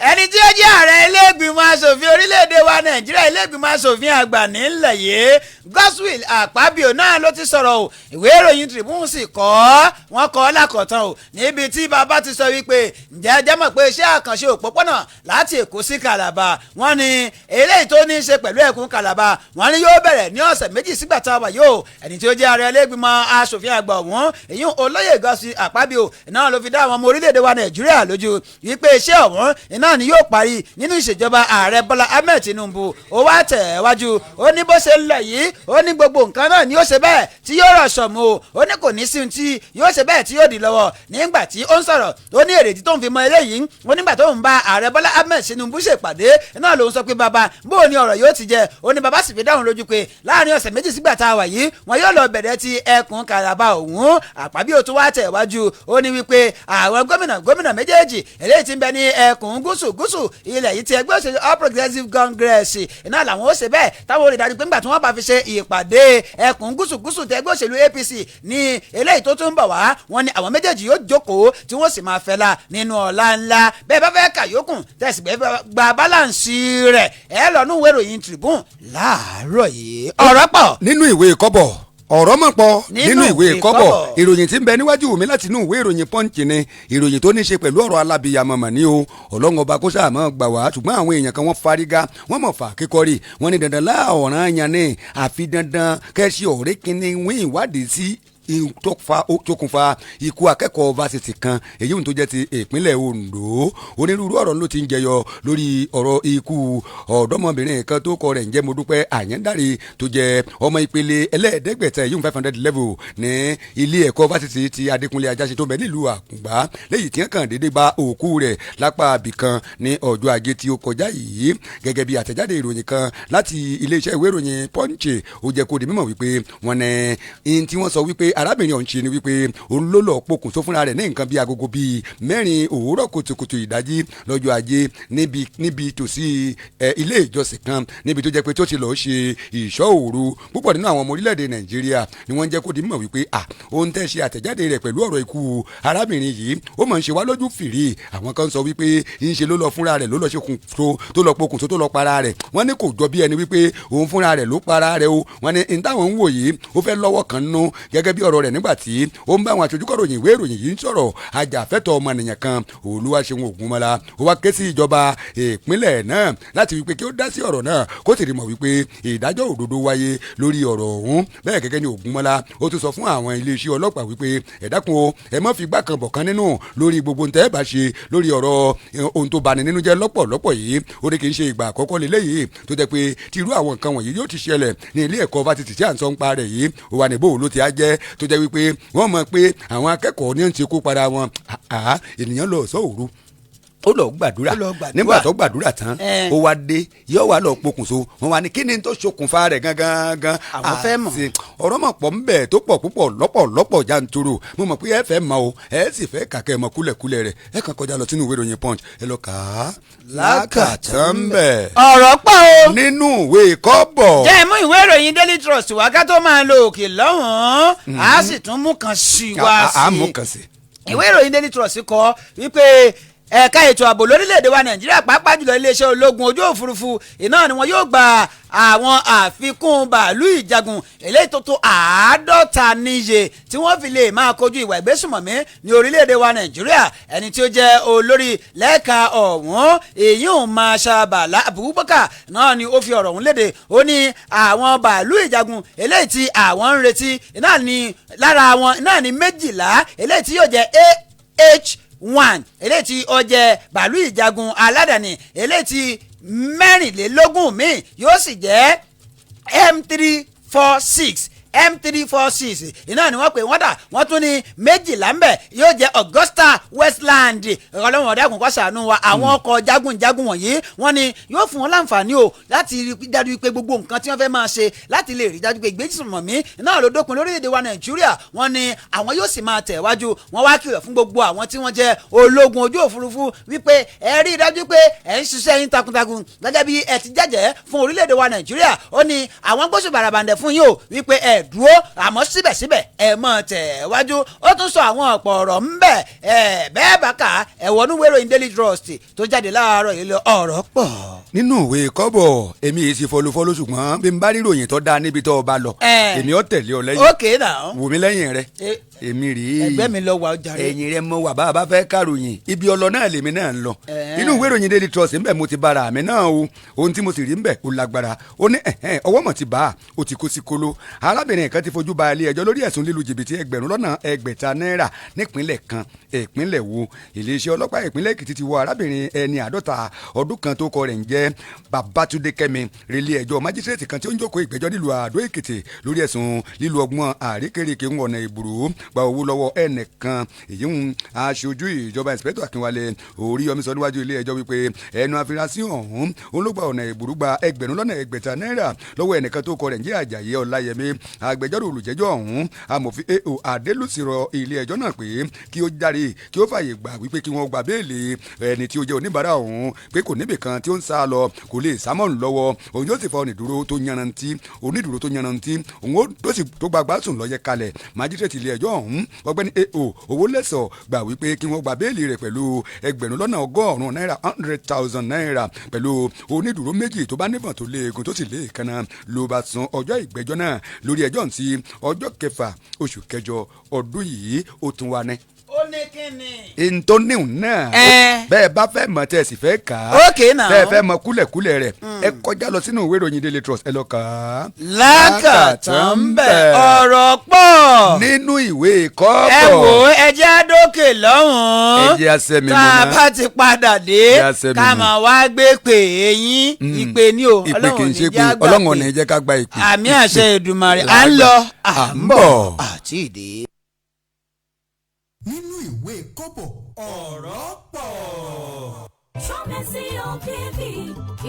Speaker 1: Ẹni tí ó jẹ́ ààrẹ ilé-ìgbìmọ̀ asòfin orílẹ̀-èdè wa Nàìjíríà, ilé-ìgbìmọ̀ asòfin àgbà nílẹ̀ yìí, Godswill Akpabio náà ló ti sọ̀rọ̀ o. Ìwé ìròyìn Tribune sì kọ́ wọ́n kọ́ lákọ̀tàn o níbi tí bàbá ti sọ wípé ǹjẹ́ ẹ jẹ́ mọ̀ pé iṣẹ́ àkànṣe òpópónà láti Èkó sí Calabar, wọ́n ní eléyìí tó ní í ṣe pẹ̀lú ẹkùn Calabar, wọ́n ní yóò bẹ̀rẹ̀ ní ọ̀sẹ̀ 2 sígbà tá a wà yóò. Ẹni tí ó jẹ́ ààrẹ ilé-ìgbìmọ̀ asòfin àgbà ọ̀hún, èyí olóyè Godswill Akpabio náà ló fi dá àwọn ọmọ orílẹ̀-èdè wa Nàìjíríà lójú wípé iṣẹ́ ọ̀hún iná ni yóò parí nínú ìṣèjọba ààrẹ Bọ́lá Ahmed Tinubu. Ó wá tẹ̀ wájú, ó ní bó ṣe ń lọ yìí, ó ní gbogbo nǹkan náà ni ó ṣe bẹ́ẹ̀ tí yóò rọ̀ sọ̀mù o, ó ní kò ní sí ohun tí yóò ṣe bẹ́ẹ̀ tí yóò di lọ́wọ́. Nígbà tí ó ń sọ̀rọ̀, ó ní èrèdí tó ń fi mọ eléyìí, ó nígbà tó ń bá ààrẹ Bọ́lá Ahmed Tinubu ṣèpàdé náà ló ń sọ pé bàbá bó ni ọ̀rọ̀ yóò ti jẹ, ó ní bàbá sì fi dáhùn lójú pé láàrin ọ̀sẹ̀ 2 sígbà tá a wà yìí wọn yóò lọ bẹ̀rẹ̀ ti ẹkùn Calabar òun. Àpábíò tó wá tẹ̀ wájú, ó ní wípé àwọn gómìnà méjèèjì eléyìí tí ń bẹ ní ẹkùn gúúsù gúúsù ilẹ̀ yìí ti ẹgbẹ́ òṣèlú All Progressives Congress iná làwọn ó ṣe bẹ́ẹ̀ táwọn olùdarí pé ńgbà tí wọ́n bá fi ṣe ìpàdé ẹkùn gúúsù gúúsù ti ẹgbẹ́ òṣèlú APC ní eléyìí tó tún bọ̀ wá, wọ́n ní àwọn méjèèjì yóò jókòó tí wọ́n sì máa fẹ́la nínú ọ̀la ńlá. Bẹ́ẹ̀ bá fẹ́ kàyókùn tẹ̀sí gba báláǹsì rẹ̀ ẹ lọ nú ìwé ìròyìn Tribune láàárọ̀ yìí. Ọ̀rọ̀ pọ̀
Speaker 2: nínú ìwé kọ́bọ̀, ọ̀rọ̀ mọ̀ pọ̀ nínú ìwé kọ́bọ̀. Ìròyìn tí ń bẹ níwájú mi láti inú ìwé ìròyìn Punch ni ìròyìn tó ní ṣe pẹ̀lú ọ̀rọ̀ alábìyamọ̀mọ̀ ni o. Ọlọ́run ọba kó sáà mọ́ gbà wá, ṣùgbọ́n àwọn èèyàn kan wọ́n fárígá, wọ́n mọ̀ fà kíkọ́rì, wọ́n ní dandan láọ̀ràn yan ni àfi dandan kẹ́sì ọ̀rẹ́ kínní wín ìwádìí sí tókùnfà ikú akẹ́kọ̀ọ́ fásitì kan èyí tó jẹ́ ti ìpínlẹ̀ Ondo. Onírúurú ọ̀rọ̀ ló ti ń jẹyọ lórí ọ̀rọ̀ ikú ọ̀dọ́mọbìnrin kan tó kọ rẹ̀ ń jẹ́ Modúpẹ́ Àyàndáre tó jẹ́ ọmọ ìpele ẹlẹ́ẹ̀ẹ́dẹ́gbẹ̀ta èyí 500 level ní ilé ẹ̀kọ́ fásitì ti Adékúnlé Ajáṣin tó bẹ nílùú Àkùngbá léyìí tí wọ́n kàn déédéé gba òkú rẹ̀ lápá abìkan ní ọjọ́ ajé tí ó kọjá yìí. Gẹ́gẹ́ bí àtẹ̀jáde ìròyìn kan láti iléeṣẹ́ ìwé ìròyìn Punch, ó jẹ́ kó di mímọ̀ wípé wọ́n ní tí wọ́n sọ wípé arábìnrin ọ̀hún ṣe ni wípé òun ló lọ pokùnso fúnra rẹ̀ ní nǹkan bíi agogo bíi 4 òwúrọ̀ kùtùkùtù ìdájí lọ́jọ́ ajé níbi tòsí ilé ìjọsìn kan níbi tó jẹ́ pé tó ti lọ́ọ́ ṣe ìṣọ́ òru. Púpọ̀ nínú àwọn ọmọ orílẹ̀-èdè Nàìjíríà ni wọ́n ń jẹ́ kó di mímọ̀ wípé à òun tẹ́ ṣe àtẹ̀jáde rẹ̀ pẹ̀lú ọ̀rọ̀ ikú arábìnrin yìí ó máa ń ṣe wá lójú fìrí. Àwọn kan sọ wípé ń ṣe ló lọ fúnra rẹ̀ ló lọ ṣe tó lọ pokùnso tó lọ para rẹ̀. Wọ́n ní kò jọ bí ẹni wípé òun fúnra rẹ̀ ló para rẹ̀ o. Wọ́n ní n táwọn ń wò yìí ó fẹ́ lọ́wọ́ kan nú gẹ́gẹ́ bí ọ̀rọ̀ rẹ̀ nígbà tí ó ń bá àwọn aṣojúkọ̀ròyìn ìwé ìròyìn yìí ń sọ̀rọ̀. Ajàfẹ́tọ̀ọ́ ọmọnìyàn kan Olúwaṣeun Ògúnmọ́lá ó wá ké sí ìjọba ìpínlẹ̀ náà láti wípé kí ó dá sí ọ̀rọ̀ náà kó sì rí mọ̀ wípé ìdájọ́ òdodo wáyé lórí ọ̀rọ̀ ọ̀hún. Bẹ́ẹ̀ gẹ́gẹ́ ni Ògúnmọ́lá ó tún sọ fún àwọn iléeṣẹ́ ọlọ́pàá wípé ẹ dákun o, ẹ má fi gbá kan bọ̀ kan nínú lórí gbogbo ntẹ́ ẹ bá ṣe lórí ọ̀rọ̀ ohun tó bani nínú jẹ́ lọ́pọ̀lọpọ̀ yìí. Ó ní kì í ṣe ìgbà àkọ́kọ́ lélẹ́yìí tó jẹ́ pé tírú àwọn nǹkan wọ̀nyí yóò ti ṣẹlẹ̀ ní ilé ẹ̀kọ́ fásitì tí à ń sọ ń pa rẹ̀ yìí. Ó wà ní bò ló ti á jẹ́ tó jẹ́ wípé wọ́n mọ̀ pé àwọn akẹ́kọ̀ọ́ ní ń ṣekú para wọn. Ènìyàn lọ sọ òru, ó lọ gbàdúrà.
Speaker 1: Ó lọ gbàdúrà.
Speaker 2: Nígbà tó gbàdúrà tán, ó wá dé, yóò wá lọ pokùnso. Wọn wá ní kí ni tó ṣokùnfà rẹ̀ gangan gan.
Speaker 1: Àwọn fẹ́ mọ̀.
Speaker 2: Àti ọ̀rọ̀ mọ̀ pọ̀ ńbẹ̀ tó pọ̀ púpọ̀ lọ́pọ̀ janturu. Mo mọ̀ pé ẹ fẹ́ mọ̀ o, ẹ sì fẹ́ kàkẹ́ mọ̀ kúlẹ̀kúlẹ̀ rẹ̀. Ẹ kàn kọjá lọ sínú ìwé ìròyìn Punch, ẹ lọ kà á lákàtàn bẹ̀.
Speaker 1: Ọ̀rọ̀ pọ̀ o.
Speaker 2: Nínú ìwé kọ́bọ̀.
Speaker 1: Jẹ́ mú ìwé ìròyìn Daily Trust wá ká tó máa lo òkè lọ́hùn-ún, a sì tún mú kan sí wá sí.
Speaker 2: A mú kan sí.
Speaker 1: Ìwé ìròyìn Daily Trust kọ wípé ẹ̀ka ètò ààbò lórílẹ̀‐èdè wa Nàìjíríà, pàápàá jùlọ iléeṣẹ́ ológun ojú òfurufú iná ni wọn yóò gba àwọn àfikún bàálù ìjagun eléyìí tó tó 50 níye tí wọ́n fi lè máa kojú ìwà ìgbésùmọ̀mí ní orílẹ̀‐èdè wa Nàìjíríà. Ẹni tí ó jẹ́ olórí lẹ́ka ọ̀hún, èyí ò máa ṣàbàlá Abubakar náà ni ó fi ọ̀rọ̀ ọ̀hún léde. Ó ní àwọn bàálù ìjagun eléyìí tí àwọn ń retí náà ni lára wọn náà ni 12 eléyìí tí yóò jẹ́ AH-1, eléyìí tí ó jẹ́ bàálù ìjagun aládàáni, eléyìí tí 24 míì yóò sì jẹ́ M346, M346 iná ni wọ́n pè wọ́n dà. Wọ́n tún ní 12 ńbẹ̀ yóò jẹ́ Augusta Westland. Ọlọ́run ọ̀dàkùn kó ṣàánú wa. Àwọn ọkọ̀ jagunjagun wọ̀nyí, wọ́n ní yóò fún wọn láǹfààní o láti rí dájú pé gbogbo nǹkan tí wọ́n fẹ́ máa ṣe láti lè rí dájú pé ìgbésùnmọ̀mí náà ló dópin lórílẹ̀‐èdè wa Nàìjíríà, wọ́n ní àwọn yóò sì máa tẹ̀wájú. Wọ́n wá kìlọ̀ fún gbogbo àwọn tí wọ́n jẹ́ ológun ojú òfurufú wípé ẹ rí i dájú pé ẹ ń ṣiṣẹ́ yín takuntakun gẹ́gẹ́ bí ẹ ti jẹ́jẹ́ fún orílẹ̀-èdè wa Nàìjíríà. Ó ní àwọn gbóṣù bàràbàǹdẹ̀ fún yín o wípé ẹ dúró, àmọ́ síbẹ̀síbẹ̀ ẹ mọ̀ tẹ̀wájú. Ó tún sọ àwọn ọ̀pọ̀ ọ̀rọ̀ ńbẹ̀ ẹ bẹ́ẹ̀ bá kà ẹ wọnú ìwé ìròyìn Daily Trust tó jáde láàárọ̀ yìí lọ. Ọ̀rọ̀ pọ̀.
Speaker 2: Nínú ìwé kọ́bọ̀, èmi yìí ti fọlúfọlú, ṣùgbọ́n bí n bá rí ìròyìn tó dáa níbi tó o bá lọ, èmi ó tẹ̀lé ọ lẹ́yìn.
Speaker 1: Okay now.
Speaker 2: Wò mí lẹ́yìn rẹ, èmi rí.
Speaker 1: Ẹgbẹ́ mi lọ wà ó jàre.
Speaker 2: Ẹ̀yìn rẹ mọ wà. Bá a bá fẹ́ kàròyìn, ibi ọlọ náà lèmi náà ń lọ. Inú ìwé ìròyìn Daily Trust ńbẹ mo ti bára mi náà o. Ohun tí mo sì rí ńbẹ ó lágbára. Ó ní ẹ̀hẹ́n, ọwọ́ mọ̀ ti bá a, ó ti kó sí kóló. Arábìnrin kan ti fojú ba ilé ẹjọ́ lórí ẹ̀sùn lílu jìbìtì 600,000 náírà nípínlẹ̀ kan. Ìpínlẹ̀ wo? Iléeṣẹ́ ọlọ́pàá ìpínlẹ̀ Èkìtì ti wọ arábìnrin ẹni 50 ọdún kan tó kọ rẹ̀ ń jẹ́ Babátúndé Kẹ́mi relé ẹjọ́ májísírèètì kan tí ó ń jókòó ìgbẹ́jọ́ nílùú Àdó Èkìtì lórí ẹ̀sùn lílu ọgbọ́n àrékèrèké ń ọ̀nà ìbùrú gba owó lọ́wọ́ ẹnìkan. Èyí ń aṣojú ìjọba, ìǹsìpẹ́tọ̀ Akínwálé Oríyọmí, sọ níwájú ilé ẹjọ́ wípé ẹnu afurasí ọ̀hún òun ló gba ọ̀nà ìbùrú gba 600,000 náírà lọ́wọ́ ẹnìkan tó kọ rẹ̀ ń jẹ́ Àjàyí Ọláyẹmí. Agbẹjọ́rò olùjẹ́jọ́ ọ̀hún, amòfin A.O. Adélùsì, rọ ilé ẹjọ́ náà pé kí ó járe, kí ó fààyè gbà wípé kí wọ́n gba béèlì ẹni tí ó jẹ́ oníbàárà ọ̀hún, pé kò níbì kan tí ó ń sá lọ, kò lè sá mọ́ lọ́wọ́. Òun yóò sì fa onídùúró tó yanrantí, òun ó tó sì tó gbagbá sùn lọ́yẹ kalẹ̀. Májísrèètì ilé ẹjọ́ ọ̀hún, ọ̀gbẹ́ni A.O. Owólẹ́sọ̀, gbà wípé kí wọ́n gba béèlì rẹ̀ pẹ̀lú 100,000 náírà, 100,000 naira, pẹ̀lú onídùúró méjì tó bá níbọn tó léegun tó sì léèkánná. Ló bá sún ọjọ́ ìgbẹ́jọ́ náà lórí ẹjọ́ sí ọjọ́ 6 oṣù kẹjọ ọdún yìí. Ó tún wá ní
Speaker 1: Ó ní kí ni.
Speaker 2: Ntóníhùn náà, bẹ́ẹ̀ bá fẹ́ mọ̀, tẹ́ ẹ sì fẹ́ kà á,
Speaker 1: Okay now.
Speaker 2: tẹ́ ẹ fẹ́ mọ̀ kúlẹ̀kúlẹ̀ rẹ̀, ẹ kọjá lọ sínú ìwé ìròyìn Daily Trust, ẹ lọ kà á.
Speaker 1: Lákàtàn ń bẹ̀, ọ̀rọ̀ pọ̀.
Speaker 2: Nínú ìwé kọ́bọ̀.
Speaker 1: Ẹ wò ó, ẹ jẹ́ àdókè lọ́hùn-ún.
Speaker 2: Ẹ jẹ́ àṣẹmi
Speaker 1: Tá a
Speaker 2: mu náà.
Speaker 1: bá ti padà dé,
Speaker 2: Ẹ jẹ́ àṣẹmi
Speaker 1: ká
Speaker 2: mu.
Speaker 1: máa wá gbé pè é yín. Ìpè ní o.
Speaker 2: Ìpè kì í
Speaker 1: Ọlọ́run
Speaker 2: ṣe
Speaker 1: ní
Speaker 2: pé
Speaker 1: jẹ́ àgbà
Speaker 2: Ọlọ́run ò
Speaker 1: pé.
Speaker 2: ní jẹ́ ká gba ìpè.
Speaker 1: Àmì àṣẹ Èdùmàrè. À ń lọ, à ń bọ̀ àti ìdè.
Speaker 6: Nínú ìwé kọ́bọ̀, ọ̀rọ̀ pọ̀.
Speaker 3: Ṣọ́mẹ́sì OPV,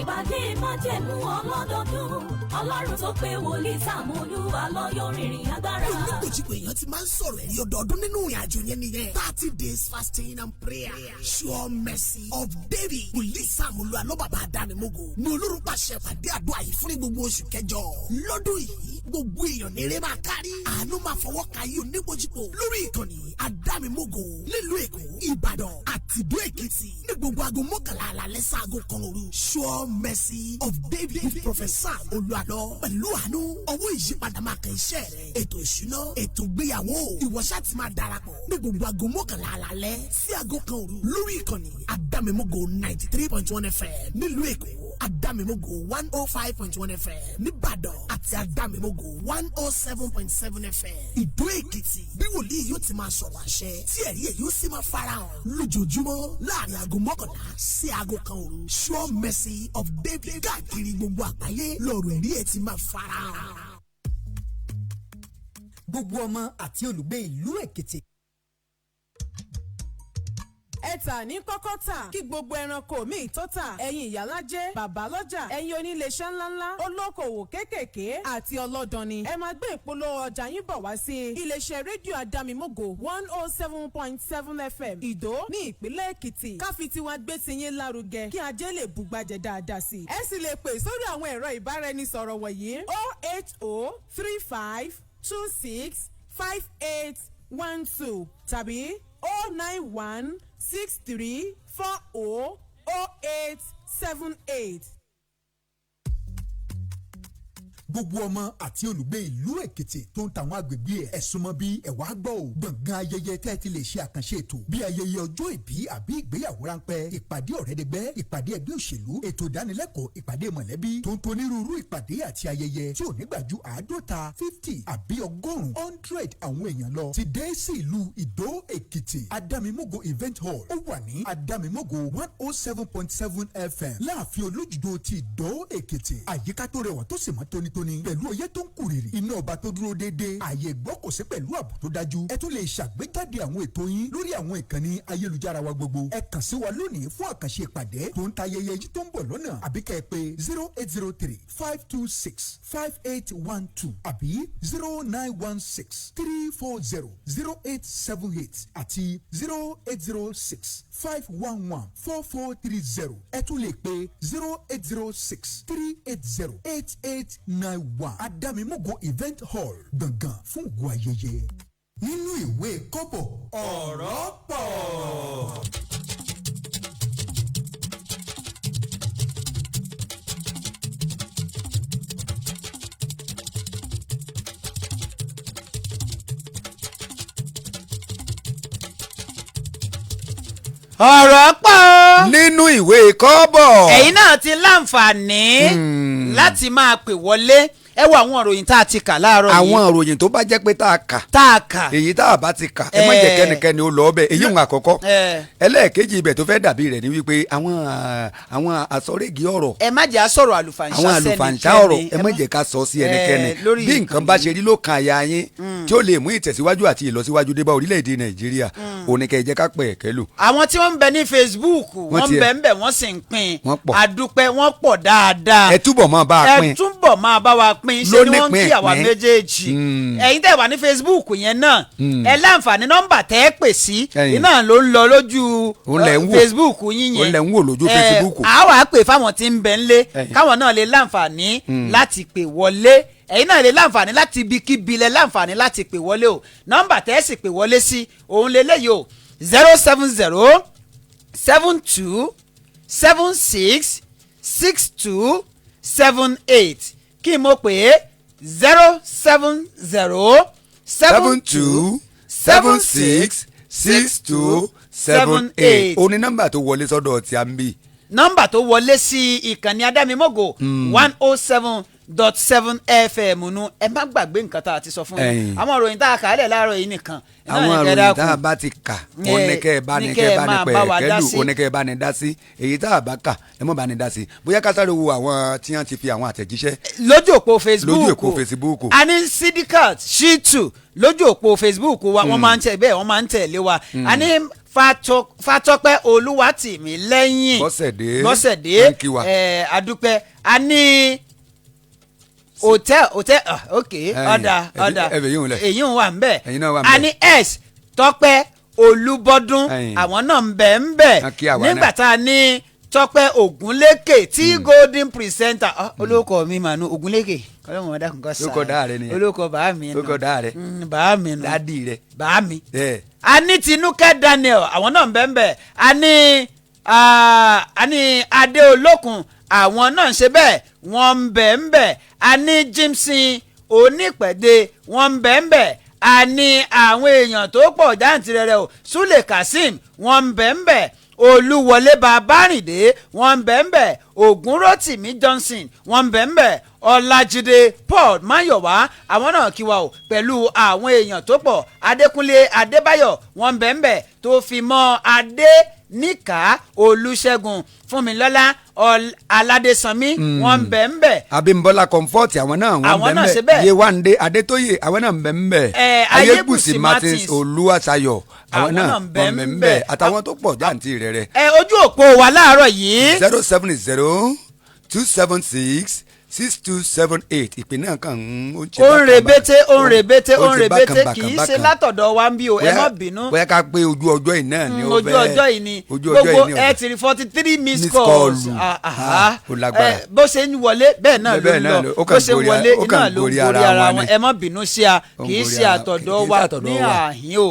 Speaker 3: ìpàdé májẹ̀mú ọlọ́dọọdún. Ọlọ́run tó pé wòlíì Sàmúlùwà lọ́yọ̀ rìnrìn agbára.
Speaker 4: Oníkojúkò èèyàn ti máa ń sọ̀rọ̀ ẹ̀rí ọdọọdún nínú ìrìn àjò yẹn nìyẹn. 30 days fasting and prayer. Sure mercy of David. Wòlíì Sàmúlò Alọ́bàbà Adánimógo ní Olórun pàṣẹ pàdé àdúrà yìí fún ní gbogbo oṣù kẹjọ. Lọ́dún yìí, gbogbo èèyàn ní eré máa kárí. Àánú máa fọwọ́ ka yí oníkojúkò lórí ìkànnì Adámimógo nílùú Èkó, Ìbàdàn àti Ìdó Èkìtì ní gbogbo aago 11 àlálẹ́ sáago 1 òru. Sure mercy of David with Prophet Sam Olúwalọ. Pẹ̀lú àánú, ọwọ́ ìyípadà máa kàn iṣẹ́ rẹ̀, ètò ìṣúná, ètò ìgbéyàwó. Ìwọ ṣáà ti máa darapọ̀ ní gbogbo aago 11 àlálẹ́ sí aago 1 òru lórí ìkànnì Adámimógo 93.1 FM nílùú Èkó, Adámimógo 105.1 FM nìbàdàn àti Adámimógo 107.7 FM Ìdó Èkìtì. Bí wòlíì yóò ti máa sọ̀rọ̀ àṣẹ tí ẹ̀rí ẹ̀ yóò sì máa farahàn lójoojúmọ́ láàrin aago 11 sí aago 1 òru. Sure mercy of David, káàkiri gbogbo àgbáyé lọ́rọ̀ ẹ̀rí ẹ̀ ti máa farahàn.
Speaker 5: Gbogbo ọmọ àti olùgbé ìlú Èkìtì.
Speaker 7: Ẹ tà ní kọ́kọ́ tà kí gbogbo ẹranko míì tó tà. Ẹ̀yin ìyálájẹ́, bàbá lọ́jà, ẹ̀yin oníléeṣẹ́ ńláńlá, olókoòwò kéékèèké àti ọlọ́dọ̀ni, ẹ máa gbé ìpolówó ọjà yín bọ̀ wá sí iléeṣẹ́ rédíò Adámimógo 107.7 FM, Ìdó ní ìpínlẹ̀ Èkìtì, káfi tiwa gbé tiyín lárugẹ kí ajé lè bùgbàjẹ́ dáadáa sí i. Ẹ sì lè pè sórí àwọn ẹ̀rọ ìbáraẹnisọ̀rọ̀ wọ̀nyí: 08035265812 tàbí 09163400878.
Speaker 6: Gbogbo ọmọ àti olùgbé ìlú Èkìtì tó ń tàwọn agbègbè ẹ̀, ẹ̀sùn mọ́ bí ẹ̀wà gbọ́ ò. Gbọ̀ngàn ayẹyẹ tẹ́ ẹ ti lè ṣe àkànṣe ètò bí ayẹyẹ ọjọ́ ìbí àbí ìgbéyàwó ráńpẹ́, ìpàdé ọ̀rẹ́dẹgbẹ́, ìpàdé ẹgbẹ́ òṣèlú, ètò ìdánilẹ́kọ̀ọ́, ìpàdé mọ̀lẹ́bí tó ń tonírúurú ìpàdé àti ayẹyẹ tí ò ní gbà ju 50, 50 àbí 100, 100 àwọn èèyàn lọ, ti dé sí ìlú Ìdó Èkìtì. Adámimógo Event Hall, ó wà ní Adámimógo 107.7 FM, láàfin Olójúdó ti Ìdó Èkìtì. Àyíká tó rẹwà tó sì mọ́ tónítóní, pẹ̀lú ọyẹ́ tó ń kúrìrì, iná ọba tó dúró déédéé, ààyè ìgbọ́kọ̀sí pẹ̀lú ààbò tó dájú. Ẹ tún lè ṣàgbéjáde àwọn ètò yín lórí àwọn ìkànnì ayélujára wa gbogbo. Ẹ kàn sí wa lónìí fún àkànṣe ìpàdé tó ń ta ayẹyẹ yìí tó ń bọ̀ lọ́nà, àbí kẹ́ ẹ pé 08035265812 àbí 09163400878 àti 08065114430. Ẹ tún lè pé 08063808891. Adámimógo Event Hall, gbọ̀ngàn fún ògùn ayẹyẹ.
Speaker 8: Nínú ìwé kọ́bọ̀, ọ̀rọ̀ pọ̀.
Speaker 1: Ọ̀rọ̀ pọ̀.
Speaker 2: Nínú ìwé kọ́bọ̀.
Speaker 1: Ẹ̀yin náà ti láǹfààní láti máa pè wọlé. Ẹ wo àwọn ìròyìn tá a ti kà láàárọ̀ yìí.
Speaker 2: Àwọn ìròyìn tó bá jẹ́ pé tá a kà,
Speaker 1: tá a kà,
Speaker 2: èyí tá a bá ti kà, ẹ má jẹ́ kẹ́nikẹ́ni ó lọ ọbẹ̀. Èyí ń àkọ́kọ́. Ẹlẹ́ẹ̀kejì ibẹ̀ tó fẹ́ dàbí rẹ̀ ni wípé àwọn àsọ̀rẹ́gì ọ̀rọ̀,
Speaker 1: ẹ má jẹ́ á sọ̀rọ̀ àlùfànṣá
Speaker 2: àwọn àlùfànṣá
Speaker 1: sẹ́nikẹ́ni.
Speaker 2: ọ̀rọ̀, ẹ má jẹ́ ká sọ sí ẹnikẹ́ni.
Speaker 1: Lórí
Speaker 2: Bí nǹkan bá ṣe rí ló kan àyà yín tí ó lè mú ìtẹ̀síwájú àti ìlọsíwájú dé bá orílẹ̀-èdè Nàìjíríà, òní kẹ́ ẹ jẹ́ ká pẹ̀ ẹ̀kẹ́ lò.
Speaker 1: Àwọn tí wọ́n ń bẹ ní Facebook, wọ́n ń bẹ ń bẹ, wọ́n sì ń pín.
Speaker 2: Wọ́n pọ̀.
Speaker 1: Àdúpẹ́, wọ́n pọ̀ dáadáa.
Speaker 2: Ẹ túbọ̀ máa bá a pín.
Speaker 1: Ẹ túbọ̀ máa bá wa pín. Ṣé ni wọ́n ń kí àwa
Speaker 2: Lónípín.
Speaker 1: méjèèjì. Ẹ̀yin tẹ́ wà ní Facebook yẹn náà, ẹ láǹfààní, nọ́mbà tẹ́ ẹ pè sí iná ló ń lọ lójú
Speaker 2: Òun lẹ̀ ń wò.
Speaker 1: Facebook yín yẹn.
Speaker 2: Òun lẹ̀ ń wò lójú Facebook.
Speaker 1: A wàá pè fáwọn tí ń bẹ ń lé, káwọn náà lè láǹfààní láti pè wọlé. Ẹ̀yin náà lè láǹfààní láti ibikíbi, lẹ láǹfààní láti pè wọlé o. Nọ́mbà tẹ́ ẹ sì pè wọlé sí òun lélẹ́yìí o: 07072766278. Kí n mo pè é? 070
Speaker 2: 72766278. Ó ní nọ́mbà tó wọlé sọ́dọ̀ tí a ń bì.
Speaker 1: Nọ́mbà tó wọlé sí ìkànnì Adámimógo 107.7 FM nu. Ẹ má gbàgbé nǹkan tá a ti sọ fún yín. Àwọn ìròyìn tá a kà á lẹ̀ láàárọ̀ yìí nìkan náà
Speaker 2: Àwọn
Speaker 1: ní kẹ́
Speaker 2: ìròyìn
Speaker 1: dákun.
Speaker 2: tá a bá ti kà, oníkẹ́ ẹ bá ní
Speaker 1: ní
Speaker 2: kẹ́ ẹ bá ní
Speaker 1: máa bá wa dá
Speaker 2: pẹ̀kẹ́lù,
Speaker 1: sí.
Speaker 2: oníkẹ́ ẹ bá ní dá sí. Èyí tá a bá kà, ẹ mọ̀ bá ní dá sí. Bóyá ká sáré wo àwọn tí wọ́n ti fi àwọn àtẹ̀jíṣẹ́
Speaker 1: lójú òpó Facebook.
Speaker 2: Lójú òpó Facebook.
Speaker 1: A ní Sidikat Shitu lójú òpó Facebook wa, wọ́n máa ń tẹ̀ bẹ́ẹ̀, wọ́n máa ń tẹ̀lé wa. A ní Fatọ́pẹ́ Olúwatìmílẹ́yìn.
Speaker 2: Bọ́sẹ̀dé.
Speaker 1: Bọ́sẹ̀dé.
Speaker 2: Wọ́n ń kí wa.
Speaker 1: Adúpẹ́. A ní hòtẹ́ẹ̀, ah, ok. Ọ̀dà ọ̀dà.
Speaker 2: Ẹ̀fẹ̀ yìí ń lẹ̀.
Speaker 1: Èyí ń wà ń bẹ̀.
Speaker 2: Ẹ̀yin náà wà ń
Speaker 1: A
Speaker 2: bẹ̀.
Speaker 1: ní S Tọ́pẹ́ Olúbọ́dún. Àwọn náà ń bẹ̀ ń bẹ̀.
Speaker 2: Wọ́n kí àwa náà.
Speaker 1: Nígbà tá a ní Tọ́pẹ́ Ògúnlékè tí golden presenter, olóko mi mà nu Ògúnlékè, kọlọ́mù ọ̀dà kò sá.
Speaker 2: Lóko dáa rẹ nìyẹn.
Speaker 1: Olóko bàá mi nù.
Speaker 2: Lóko dáa rẹ.
Speaker 1: Bàá mi nù.
Speaker 2: Dádì rẹ.
Speaker 1: Bàá mi.
Speaker 2: Ẹ.
Speaker 1: A ní Tinúkẹ́ Daniel, àwọn náà ń bẹ̀ ń bẹ̀. A ní Adé Olókun, àwọn náà ń ṣe bẹ́ẹ̀, wọ́n ń bẹ̀ ń bẹ̀. A ní Jimson Onípẹ̀dé, wọ́n ń bẹ̀ ń bẹ̀. A ní àwọn èèyàn tó pọ̀ jáǹtirẹrẹ o. Sule Kazeem, wọ́n ń bẹ̀ ń bẹ̀. Olúwọlé Babárìndé, wọ́n ń bẹ̀ ń bẹ̀. Ògúnrótìmí Johnson, wọ́n ń bẹ̀ ń bẹ̀. Ọlájídé Paul Máyọ̀wá, àwọn náà kí wa o, pẹ̀lú àwọn èèyàn tó pọ̀. Adékúnlé Adébáyọ̀, wọ́n ń bẹ̀ ń bẹ̀, tó fi mọ́ Adé. Níkà Olúṣẹ́gun, Fúnmilọ́lá Aládésanmí, wọ́n ń bẹ ń bẹ.
Speaker 2: Abímbọ́lá Comfort, àwọn náà wọ́n
Speaker 1: Àwọn
Speaker 2: ń
Speaker 1: náà
Speaker 2: bẹ
Speaker 1: ṣe
Speaker 2: ń bẹ.
Speaker 1: bẹ́ẹ̀.
Speaker 2: Yewande Adétóyè, àwọn náà ń bẹ ń bẹ.
Speaker 1: Ayébùsì Martins
Speaker 2: Olúwaṣayọ̀, àwọn
Speaker 1: Àwọn
Speaker 2: náà
Speaker 1: náà ń bẹ
Speaker 2: wọ́n ń bẹ
Speaker 1: ń
Speaker 2: ń
Speaker 1: bẹ.
Speaker 2: bẹ, àtàwọn tó pọ̀ jáǹtì rẹ̀ rẹ̀.
Speaker 1: Ojú òpó wa láàárọ̀ yìí,
Speaker 2: 070 276 6278. Ìpè náà kàn ń ó ń ṣe
Speaker 1: ó ń
Speaker 2: bákan
Speaker 1: rebete,
Speaker 2: bákan.
Speaker 1: ó ń rebete, ó ń
Speaker 2: ṣe
Speaker 1: rebete,
Speaker 2: bákan
Speaker 1: kì í
Speaker 2: bákan
Speaker 1: ṣe
Speaker 2: bákan.
Speaker 1: látọ̀dọ̀ wa ń bí o, ẹ má bínú.
Speaker 2: Bóyá ká pé ojú ọjọ́ yìí náà ni ó
Speaker 1: Ojú
Speaker 2: fẹ́.
Speaker 1: ọjọ́ yìí ni
Speaker 2: Ojú ọjọ́
Speaker 1: gbogbo
Speaker 2: yìí ni
Speaker 1: ẹ
Speaker 2: ọ̀dà.
Speaker 1: ti rí 43 miss
Speaker 2: Miss
Speaker 1: calls.
Speaker 2: call.
Speaker 1: Ah, ah,
Speaker 2: Ah, ó lágbára.
Speaker 1: Bó ṣe ń wọlé bẹ́ẹ̀ náà ló
Speaker 2: Bẹ́ẹ̀
Speaker 1: ń
Speaker 2: náà
Speaker 1: lọ,
Speaker 2: ó
Speaker 1: bó
Speaker 2: kàn
Speaker 1: ṣe ń
Speaker 2: gorí
Speaker 1: wọlé
Speaker 2: ó kàn
Speaker 1: náà ló ń
Speaker 2: gorí
Speaker 1: gorí
Speaker 2: ara
Speaker 1: ara
Speaker 2: wọn
Speaker 1: wọn.
Speaker 2: ni.
Speaker 1: Ẹ má bínú sí a,
Speaker 2: Ó ń
Speaker 1: kì í
Speaker 2: gorí
Speaker 1: ṣe
Speaker 2: kì
Speaker 1: àtọ̀dọ̀
Speaker 2: í
Speaker 1: wa
Speaker 2: ṣàtọ̀dọ̀
Speaker 1: ní
Speaker 2: wa.
Speaker 1: àhín o.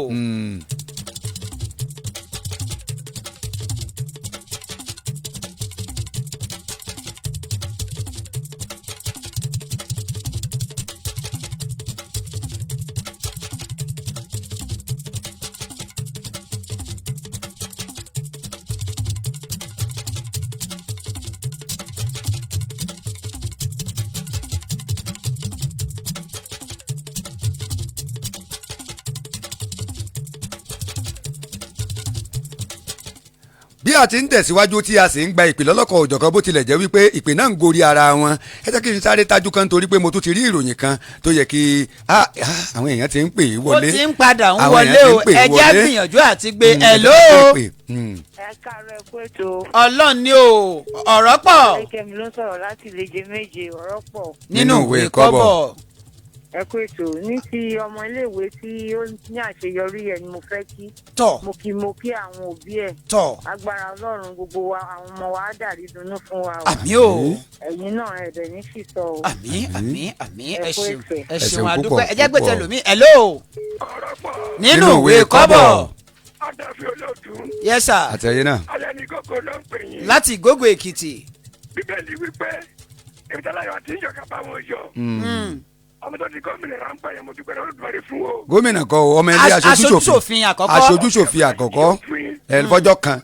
Speaker 2: Bí a ti ń tẹ̀síwájú tí a sì ń gba ìpè lọ́lọ́kọ̀ òjọ̀kan, bó tilẹ̀ jẹ́ wípé ìpè náà ń gorí ara wọn, ẹ jẹ́ kí n sáré tajú kan torí pé mo tún ti rí ìròyìn kan tó yẹ kí àwọn èèyàn ti ń pè é
Speaker 1: Ó
Speaker 2: wọlé.
Speaker 1: ti ń padà ń
Speaker 2: Àwọn
Speaker 1: wọlé
Speaker 2: èèyàn ti
Speaker 1: o.
Speaker 2: ń pè é
Speaker 1: Ẹ jẹ́ á
Speaker 2: wọlé.
Speaker 1: gbìyànjú àti gbé.
Speaker 2: Ẹ jẹ́
Speaker 1: Hello.
Speaker 2: ká pè é.
Speaker 9: Ẹ káàárọ̀, ẹ kú ètò.
Speaker 1: Ọlọ́run ni o, ọ̀rọ̀ pọ̀.
Speaker 9: Ẹkẹmi ló ń sọ̀rọ̀ láti Ìleje Méje, ọ̀rọ̀ pọ̀.
Speaker 1: Nínú ìwé kọ́bọ̀.
Speaker 9: Ẹ kú ètò. Ní ti ọmọ iléèwé tí ó ní àṣeyọrí ẹ ni mo fẹ́ kí.
Speaker 1: Tọ̀.
Speaker 9: Mo kí àwọn òbí ẹ̀.
Speaker 1: Tọ̀.
Speaker 9: Agbára Ọlọ́run, gbogbo wa, àwọn ọmọ wa á dàrí dunnú fún wa o.
Speaker 1: Àmín o.
Speaker 9: Ẹ̀yin náà ẹ̀dẹ̀ ní sísọ o.
Speaker 1: Àmín, àmín, àmín. Ẹ
Speaker 9: Ẹ kú
Speaker 1: ṣeun,
Speaker 9: ètò.
Speaker 1: ẹ
Speaker 2: Ẹ
Speaker 1: ṣeun,
Speaker 2: ṣeun
Speaker 1: àdúpẹ́.
Speaker 2: púpọ̀,
Speaker 1: Ẹ jẹ́ gbé
Speaker 2: púpọ̀.
Speaker 1: tẹlòmí. Hello. Nínú ìwé kọ́bọ̀.
Speaker 10: Adáfi olóòtú.
Speaker 1: Yes sir.
Speaker 2: Àtẹ̀yẹ náà.
Speaker 10: Alẹ́ ní kókó ló ń pè yín.
Speaker 1: Láti Ìgógó Èkìtì.
Speaker 10: Bíbélì wípé ìbítàláyọ̀ àti ìjọba bá wọn yọ. Ọmọ tó di gómìnà ráńpẹ́ yẹn, mo dúpẹ́ lọ́dún Olódùmarè fún o.
Speaker 2: Gómìnà kọ́ o, ọmọ ilé
Speaker 1: Aṣojúṣòfin àkọ́kọ́.
Speaker 2: Aṣojúṣòfin àkọ́kọ́ ẹ fọjọ́ kan.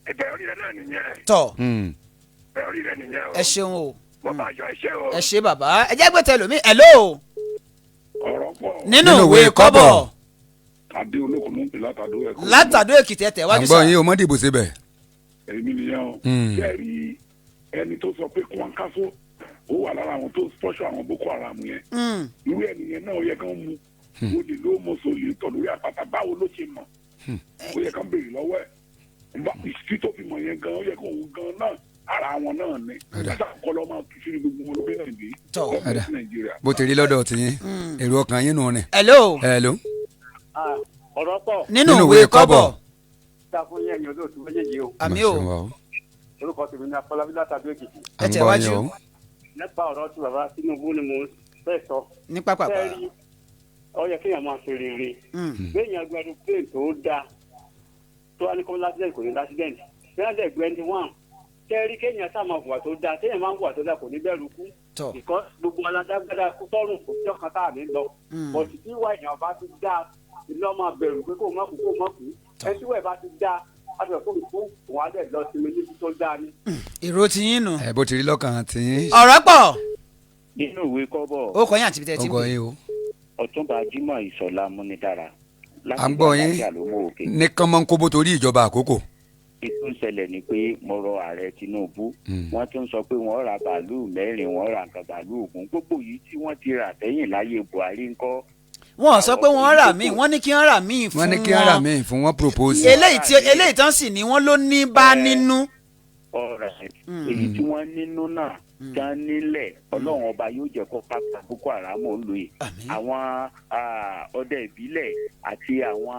Speaker 10: Ìbẹ̀ orí rẹ náà nìyẹn.
Speaker 1: Tọ̀.
Speaker 10: Ìbẹ̀ orí rẹ nìyẹn o.
Speaker 1: Ẹ ṣeun o.
Speaker 10: Mo bá yọ iṣẹ́ o.
Speaker 1: Ẹ ṣe bàbá. Ẹ jẹ́ gbé tẹlòmí. Hello.
Speaker 10: Ọ̀rọ̀ pọ̀.
Speaker 1: Nínú ìwé kọ́bọ̀.
Speaker 10: Adé olókùn ló ń pè látàdó ẹ̀kọ́.
Speaker 1: Látàdó Èkìtì, ẹ
Speaker 2: À
Speaker 1: tẹ̀wájú
Speaker 2: ń gbọ́
Speaker 1: sà.
Speaker 2: yín o, mọ́ dìbò síbẹ̀.
Speaker 10: Èmi nìyẹn o. Ṣé ẹ rí ẹni tó sọ pé Kwankaso ó wà lára àwọn tó spọ́ṣọ àwọn Boko Haram yẹn? Irú ẹnìyẹn náà ó yẹ kán mú. Ó lè ló mọ sóòlì tọ̀ lórí àpáta, báwo ló ṣe mọ̀? Ó yẹ kán béèrè lọ́wọ́ ẹ̀. Ìsí tó fi mọ̀ yẹn gan, ó yẹ kó òun gan náà ara wọn náà ni.
Speaker 2: Ọ̀dà.
Speaker 10: Nígbà kọ́ lọ́ máa tún sí ní gbogbo wọn lórí Nàìjíríà.
Speaker 1: Tọ̀.
Speaker 2: Ọ̀dà.
Speaker 10: Nàìjíríà.
Speaker 2: Bó ti rí lọ́dọ̀ tiyín, èrò ọkàn yín nù ni.
Speaker 1: Hello.
Speaker 2: Hello.
Speaker 11: Ọ̀rọ̀ pọ̀.
Speaker 1: Nínú ìwé kọ́bọ̀.
Speaker 11: Dá fún yẹn ẹ̀yin olóòtú méjèèjì o.
Speaker 1: Àmín o.
Speaker 11: Orúkọ tèmi ní Afọlábí látàdó Èkìtì.
Speaker 2: À ń gbọ́ yín o.
Speaker 11: Nípa ọ̀rọ̀ tí bàbá Tinubu ni mo fẹ́ sọ.
Speaker 1: Ní pápápá.
Speaker 11: Fẹ́ rí, ó yẹ kéèyàn máa ṣe rere. Béèyàn gbẹdú plane tó dáa tó wá ní kó lásìdẹ̀ntì, kò ní lásìdẹ̀ntì. Béèyàn dẹ̀ gbẹ ní wọ́n. Kẹ́rí kéèyàn sá máa hùwà tó dáa, téèyàn máa ń hùwà tó dáa kò ní bẹ̀rù kú.
Speaker 1: Tọ̀.
Speaker 11: Because gbogbo aládágbádá kú sọ́run, kò sí ọ̀kan tá à ní lọ. Bọ̀tí tí ìwà èèyàn bá ti dáa, ìlú ọmọ bẹ̀rù pé kó má kú, kó má kú. Ẹni tí ìwà ẹ̀ bá ti dáa, á ti rẹ̀ kó kú, òun á dẹ̀ lọ sinmi níbi tó dáa ni.
Speaker 1: Èrò ti yín nù.
Speaker 2: Ẹ bó ti rí lọ́kàn tiyín.
Speaker 1: Ọ̀rọ̀ pọ̀.
Speaker 12: Nínú ìwé kọ́bọ̀.
Speaker 1: Ó kọ yín àti ibi tẹ́ ẹ ti ń
Speaker 2: Ọgọ
Speaker 1: pè.
Speaker 2: yín o.
Speaker 12: Ọ̀túnba Jimoh Ìṣọ̀lá Múnidára.
Speaker 2: À ń gbọ́ yín ní kánmọ́nkóbó torí ìjọba àkókò.
Speaker 12: Ètò ìṣẹ̀lẹ̀ ni pé mo rọ ààrẹ Tinubu. Wọ́n tún sọ pé wọ́n ra bàálù mẹ́rin, wọ́n ra nǹkan bàálù ògùn, gbogbo yìí tí wọ́n ti rà sẹ́yìn láyé Buhari ńkọ́?
Speaker 1: Wọ́n sọ pé wọ́n rà míì, wọ́n ní kí wọ́n rà míì fún
Speaker 2: Wọ́n ní kí ara mi fún wọn propose.
Speaker 1: Eléyìí tán sì ni wọ́n ló ní bá nínú.
Speaker 12: Ọ̀rẹ́ èyí tí wọ́n nínú náà tán nílẹ̀, Ọlọ́run ọba yóò jẹ́ kó pápá Boko Haram ó lò yìí. Àwọn ọdẹ ìbílẹ̀ àti àwọn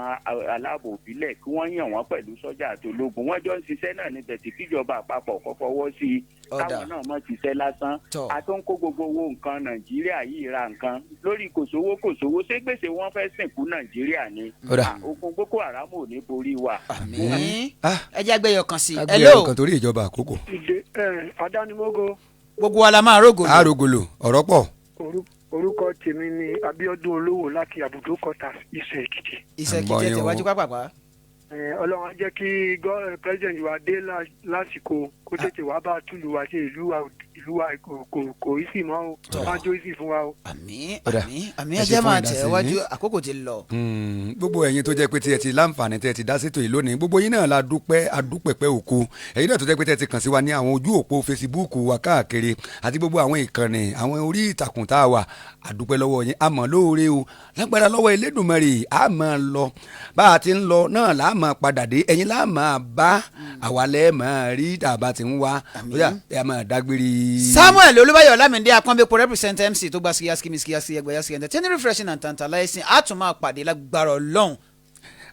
Speaker 12: aláàbò ìbílẹ̀, kí wọ́n yàn wọ́n pẹ̀lú sọ́jà àti ológun, wọ́n jọ ń ṣiṣẹ́ náà níbẹ̀ tí kíjọba àpapọ̀ kọ́ fọwọ́ sí i.
Speaker 1: Ọ̀dà.
Speaker 12: Káwọn náà mọ̀ ṣiṣẹ́ lásán.
Speaker 1: Tọ̀.
Speaker 12: A tó ń kó gbogbo owó nǹkan Nàìjíríà yìí ra nǹkan lórí kòsówó kòsówó, ṣé gbèsè wọn fẹ́ sìnkú Nàìjíríà ni?
Speaker 2: Ọ̀dà.
Speaker 12: Ogun Boko Haram ò ní borí wa.
Speaker 1: Àmín. Ẹ jẹ́ àgbẹ̀yọ̀ kan sí i.
Speaker 2: Ká gbé
Speaker 1: Hello.
Speaker 2: ẹ̀rọ kan torí ìjọba àkókò.
Speaker 13: Ìdè ẹ adánimógo.
Speaker 1: Gbogbo wa la máa rógò lò.
Speaker 2: Àrògòlò, ọ̀rọ̀ pọ̀.
Speaker 13: Orúkọ tèmi ni Abíọ́dún Olówó láti Àbùdó Quarters, Ìsẹ̀ Èkìtì.
Speaker 1: Ìsẹ̀
Speaker 2: À ń gbọ́
Speaker 1: Èkìtì, ẹ
Speaker 2: yín o.
Speaker 1: tẹ̀wájú pápápá.
Speaker 13: Ọlọ́run á jẹ́ kí president wa dé lásìkò, kó tètè wá bá túlù wa ṣe, ìlú wa Ìlú wa kò í sì mọ́ o, má jó í sì fún wa o.
Speaker 1: Àmín.
Speaker 2: Ọ̀dà,
Speaker 1: Àmín, àmín.
Speaker 2: ẹ
Speaker 1: Ẹ
Speaker 2: ṣe
Speaker 1: jẹ́
Speaker 2: fún
Speaker 1: máa
Speaker 2: ìdásí
Speaker 1: tẹ̀ wájú,
Speaker 2: yín.
Speaker 1: àkókò ti lọ.
Speaker 2: Gbogbo ẹ̀yin tó jẹ́ pé tí ẹ ti láǹfààní tẹ́ ẹ ti dá sétò yìí lónìí, gbogbo yín náà la dúpẹ́, adúpẹ̀pẹ́ òkú. Ẹ̀yin náà tó jẹ́ pé tẹ́ ẹ ti kàn sí wa ní àwọn ojú òpó Facebook wa káàkiri àti gbogbo àwọn ìkànnì, àwọn orí ìtàkùn tá a wà, àdúpẹ́ lọ́wọ́ yín, àmọ́ lóore o. Lágbára lọ́wọ́ Elédùmarè, a máa lọ bá a ti ń lọ náà là á máa padà dé, ẹ̀yin là á máa bá àwa lẹ́ẹ̀ máa rí tá a bá ti ń wá. Bóyá ẹ máa dágbére.
Speaker 1: Samuel Olúbáyọ̀ Ọlámídé Apọ́nbépo represent MC tó gba skiyaski miskiyaski ẹgbẹ̀yàski entertaining, refreshing and tantalizing. A tún máa pàdé lágbára Ọlọ́run.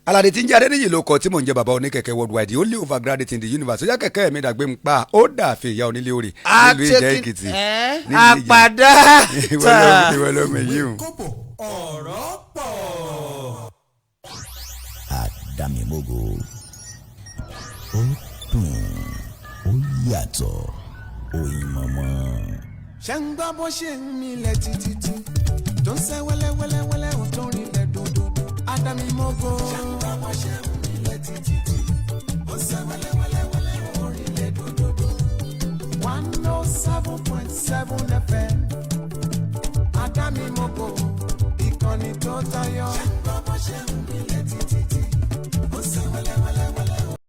Speaker 2: Alade tí ń jẹ́ Adéníyì ló kọ tí mò ń jẹ́, bàbá oníkẹ̀kẹ́ worldwide, only overgraduate in the universe. Ó yá, kẹ̀kẹ́ mi dàgbé ń pa ó dàfẹ́ ìyá onílé òrè nílùú Ìjẹ́ Èkìtì. Nílùú Ìjẹ́.
Speaker 1: Àpàdá.
Speaker 2: Ìwọ ló mọ èyí o.
Speaker 8: Ọ̀rọ̀ pọ̀.
Speaker 4: Àdàmímógo, ó dùn, ó yàtọ̀, oyin mọ́mọ́.
Speaker 14: Ṣé ń gbọ́ bó ṣe ń milẹ̀ títí tó ń ṣe wẹ́lẹ́wẹ́lẹ́wẹ́lẹ́, ò tó rinlẹ̀ dòdò, Ádámímógó. Ṣé ń gbọ́ bó ṣe ń milẹ̀ títí ó ń ṣe wẹ́lẹ́wẹ́lẹ́.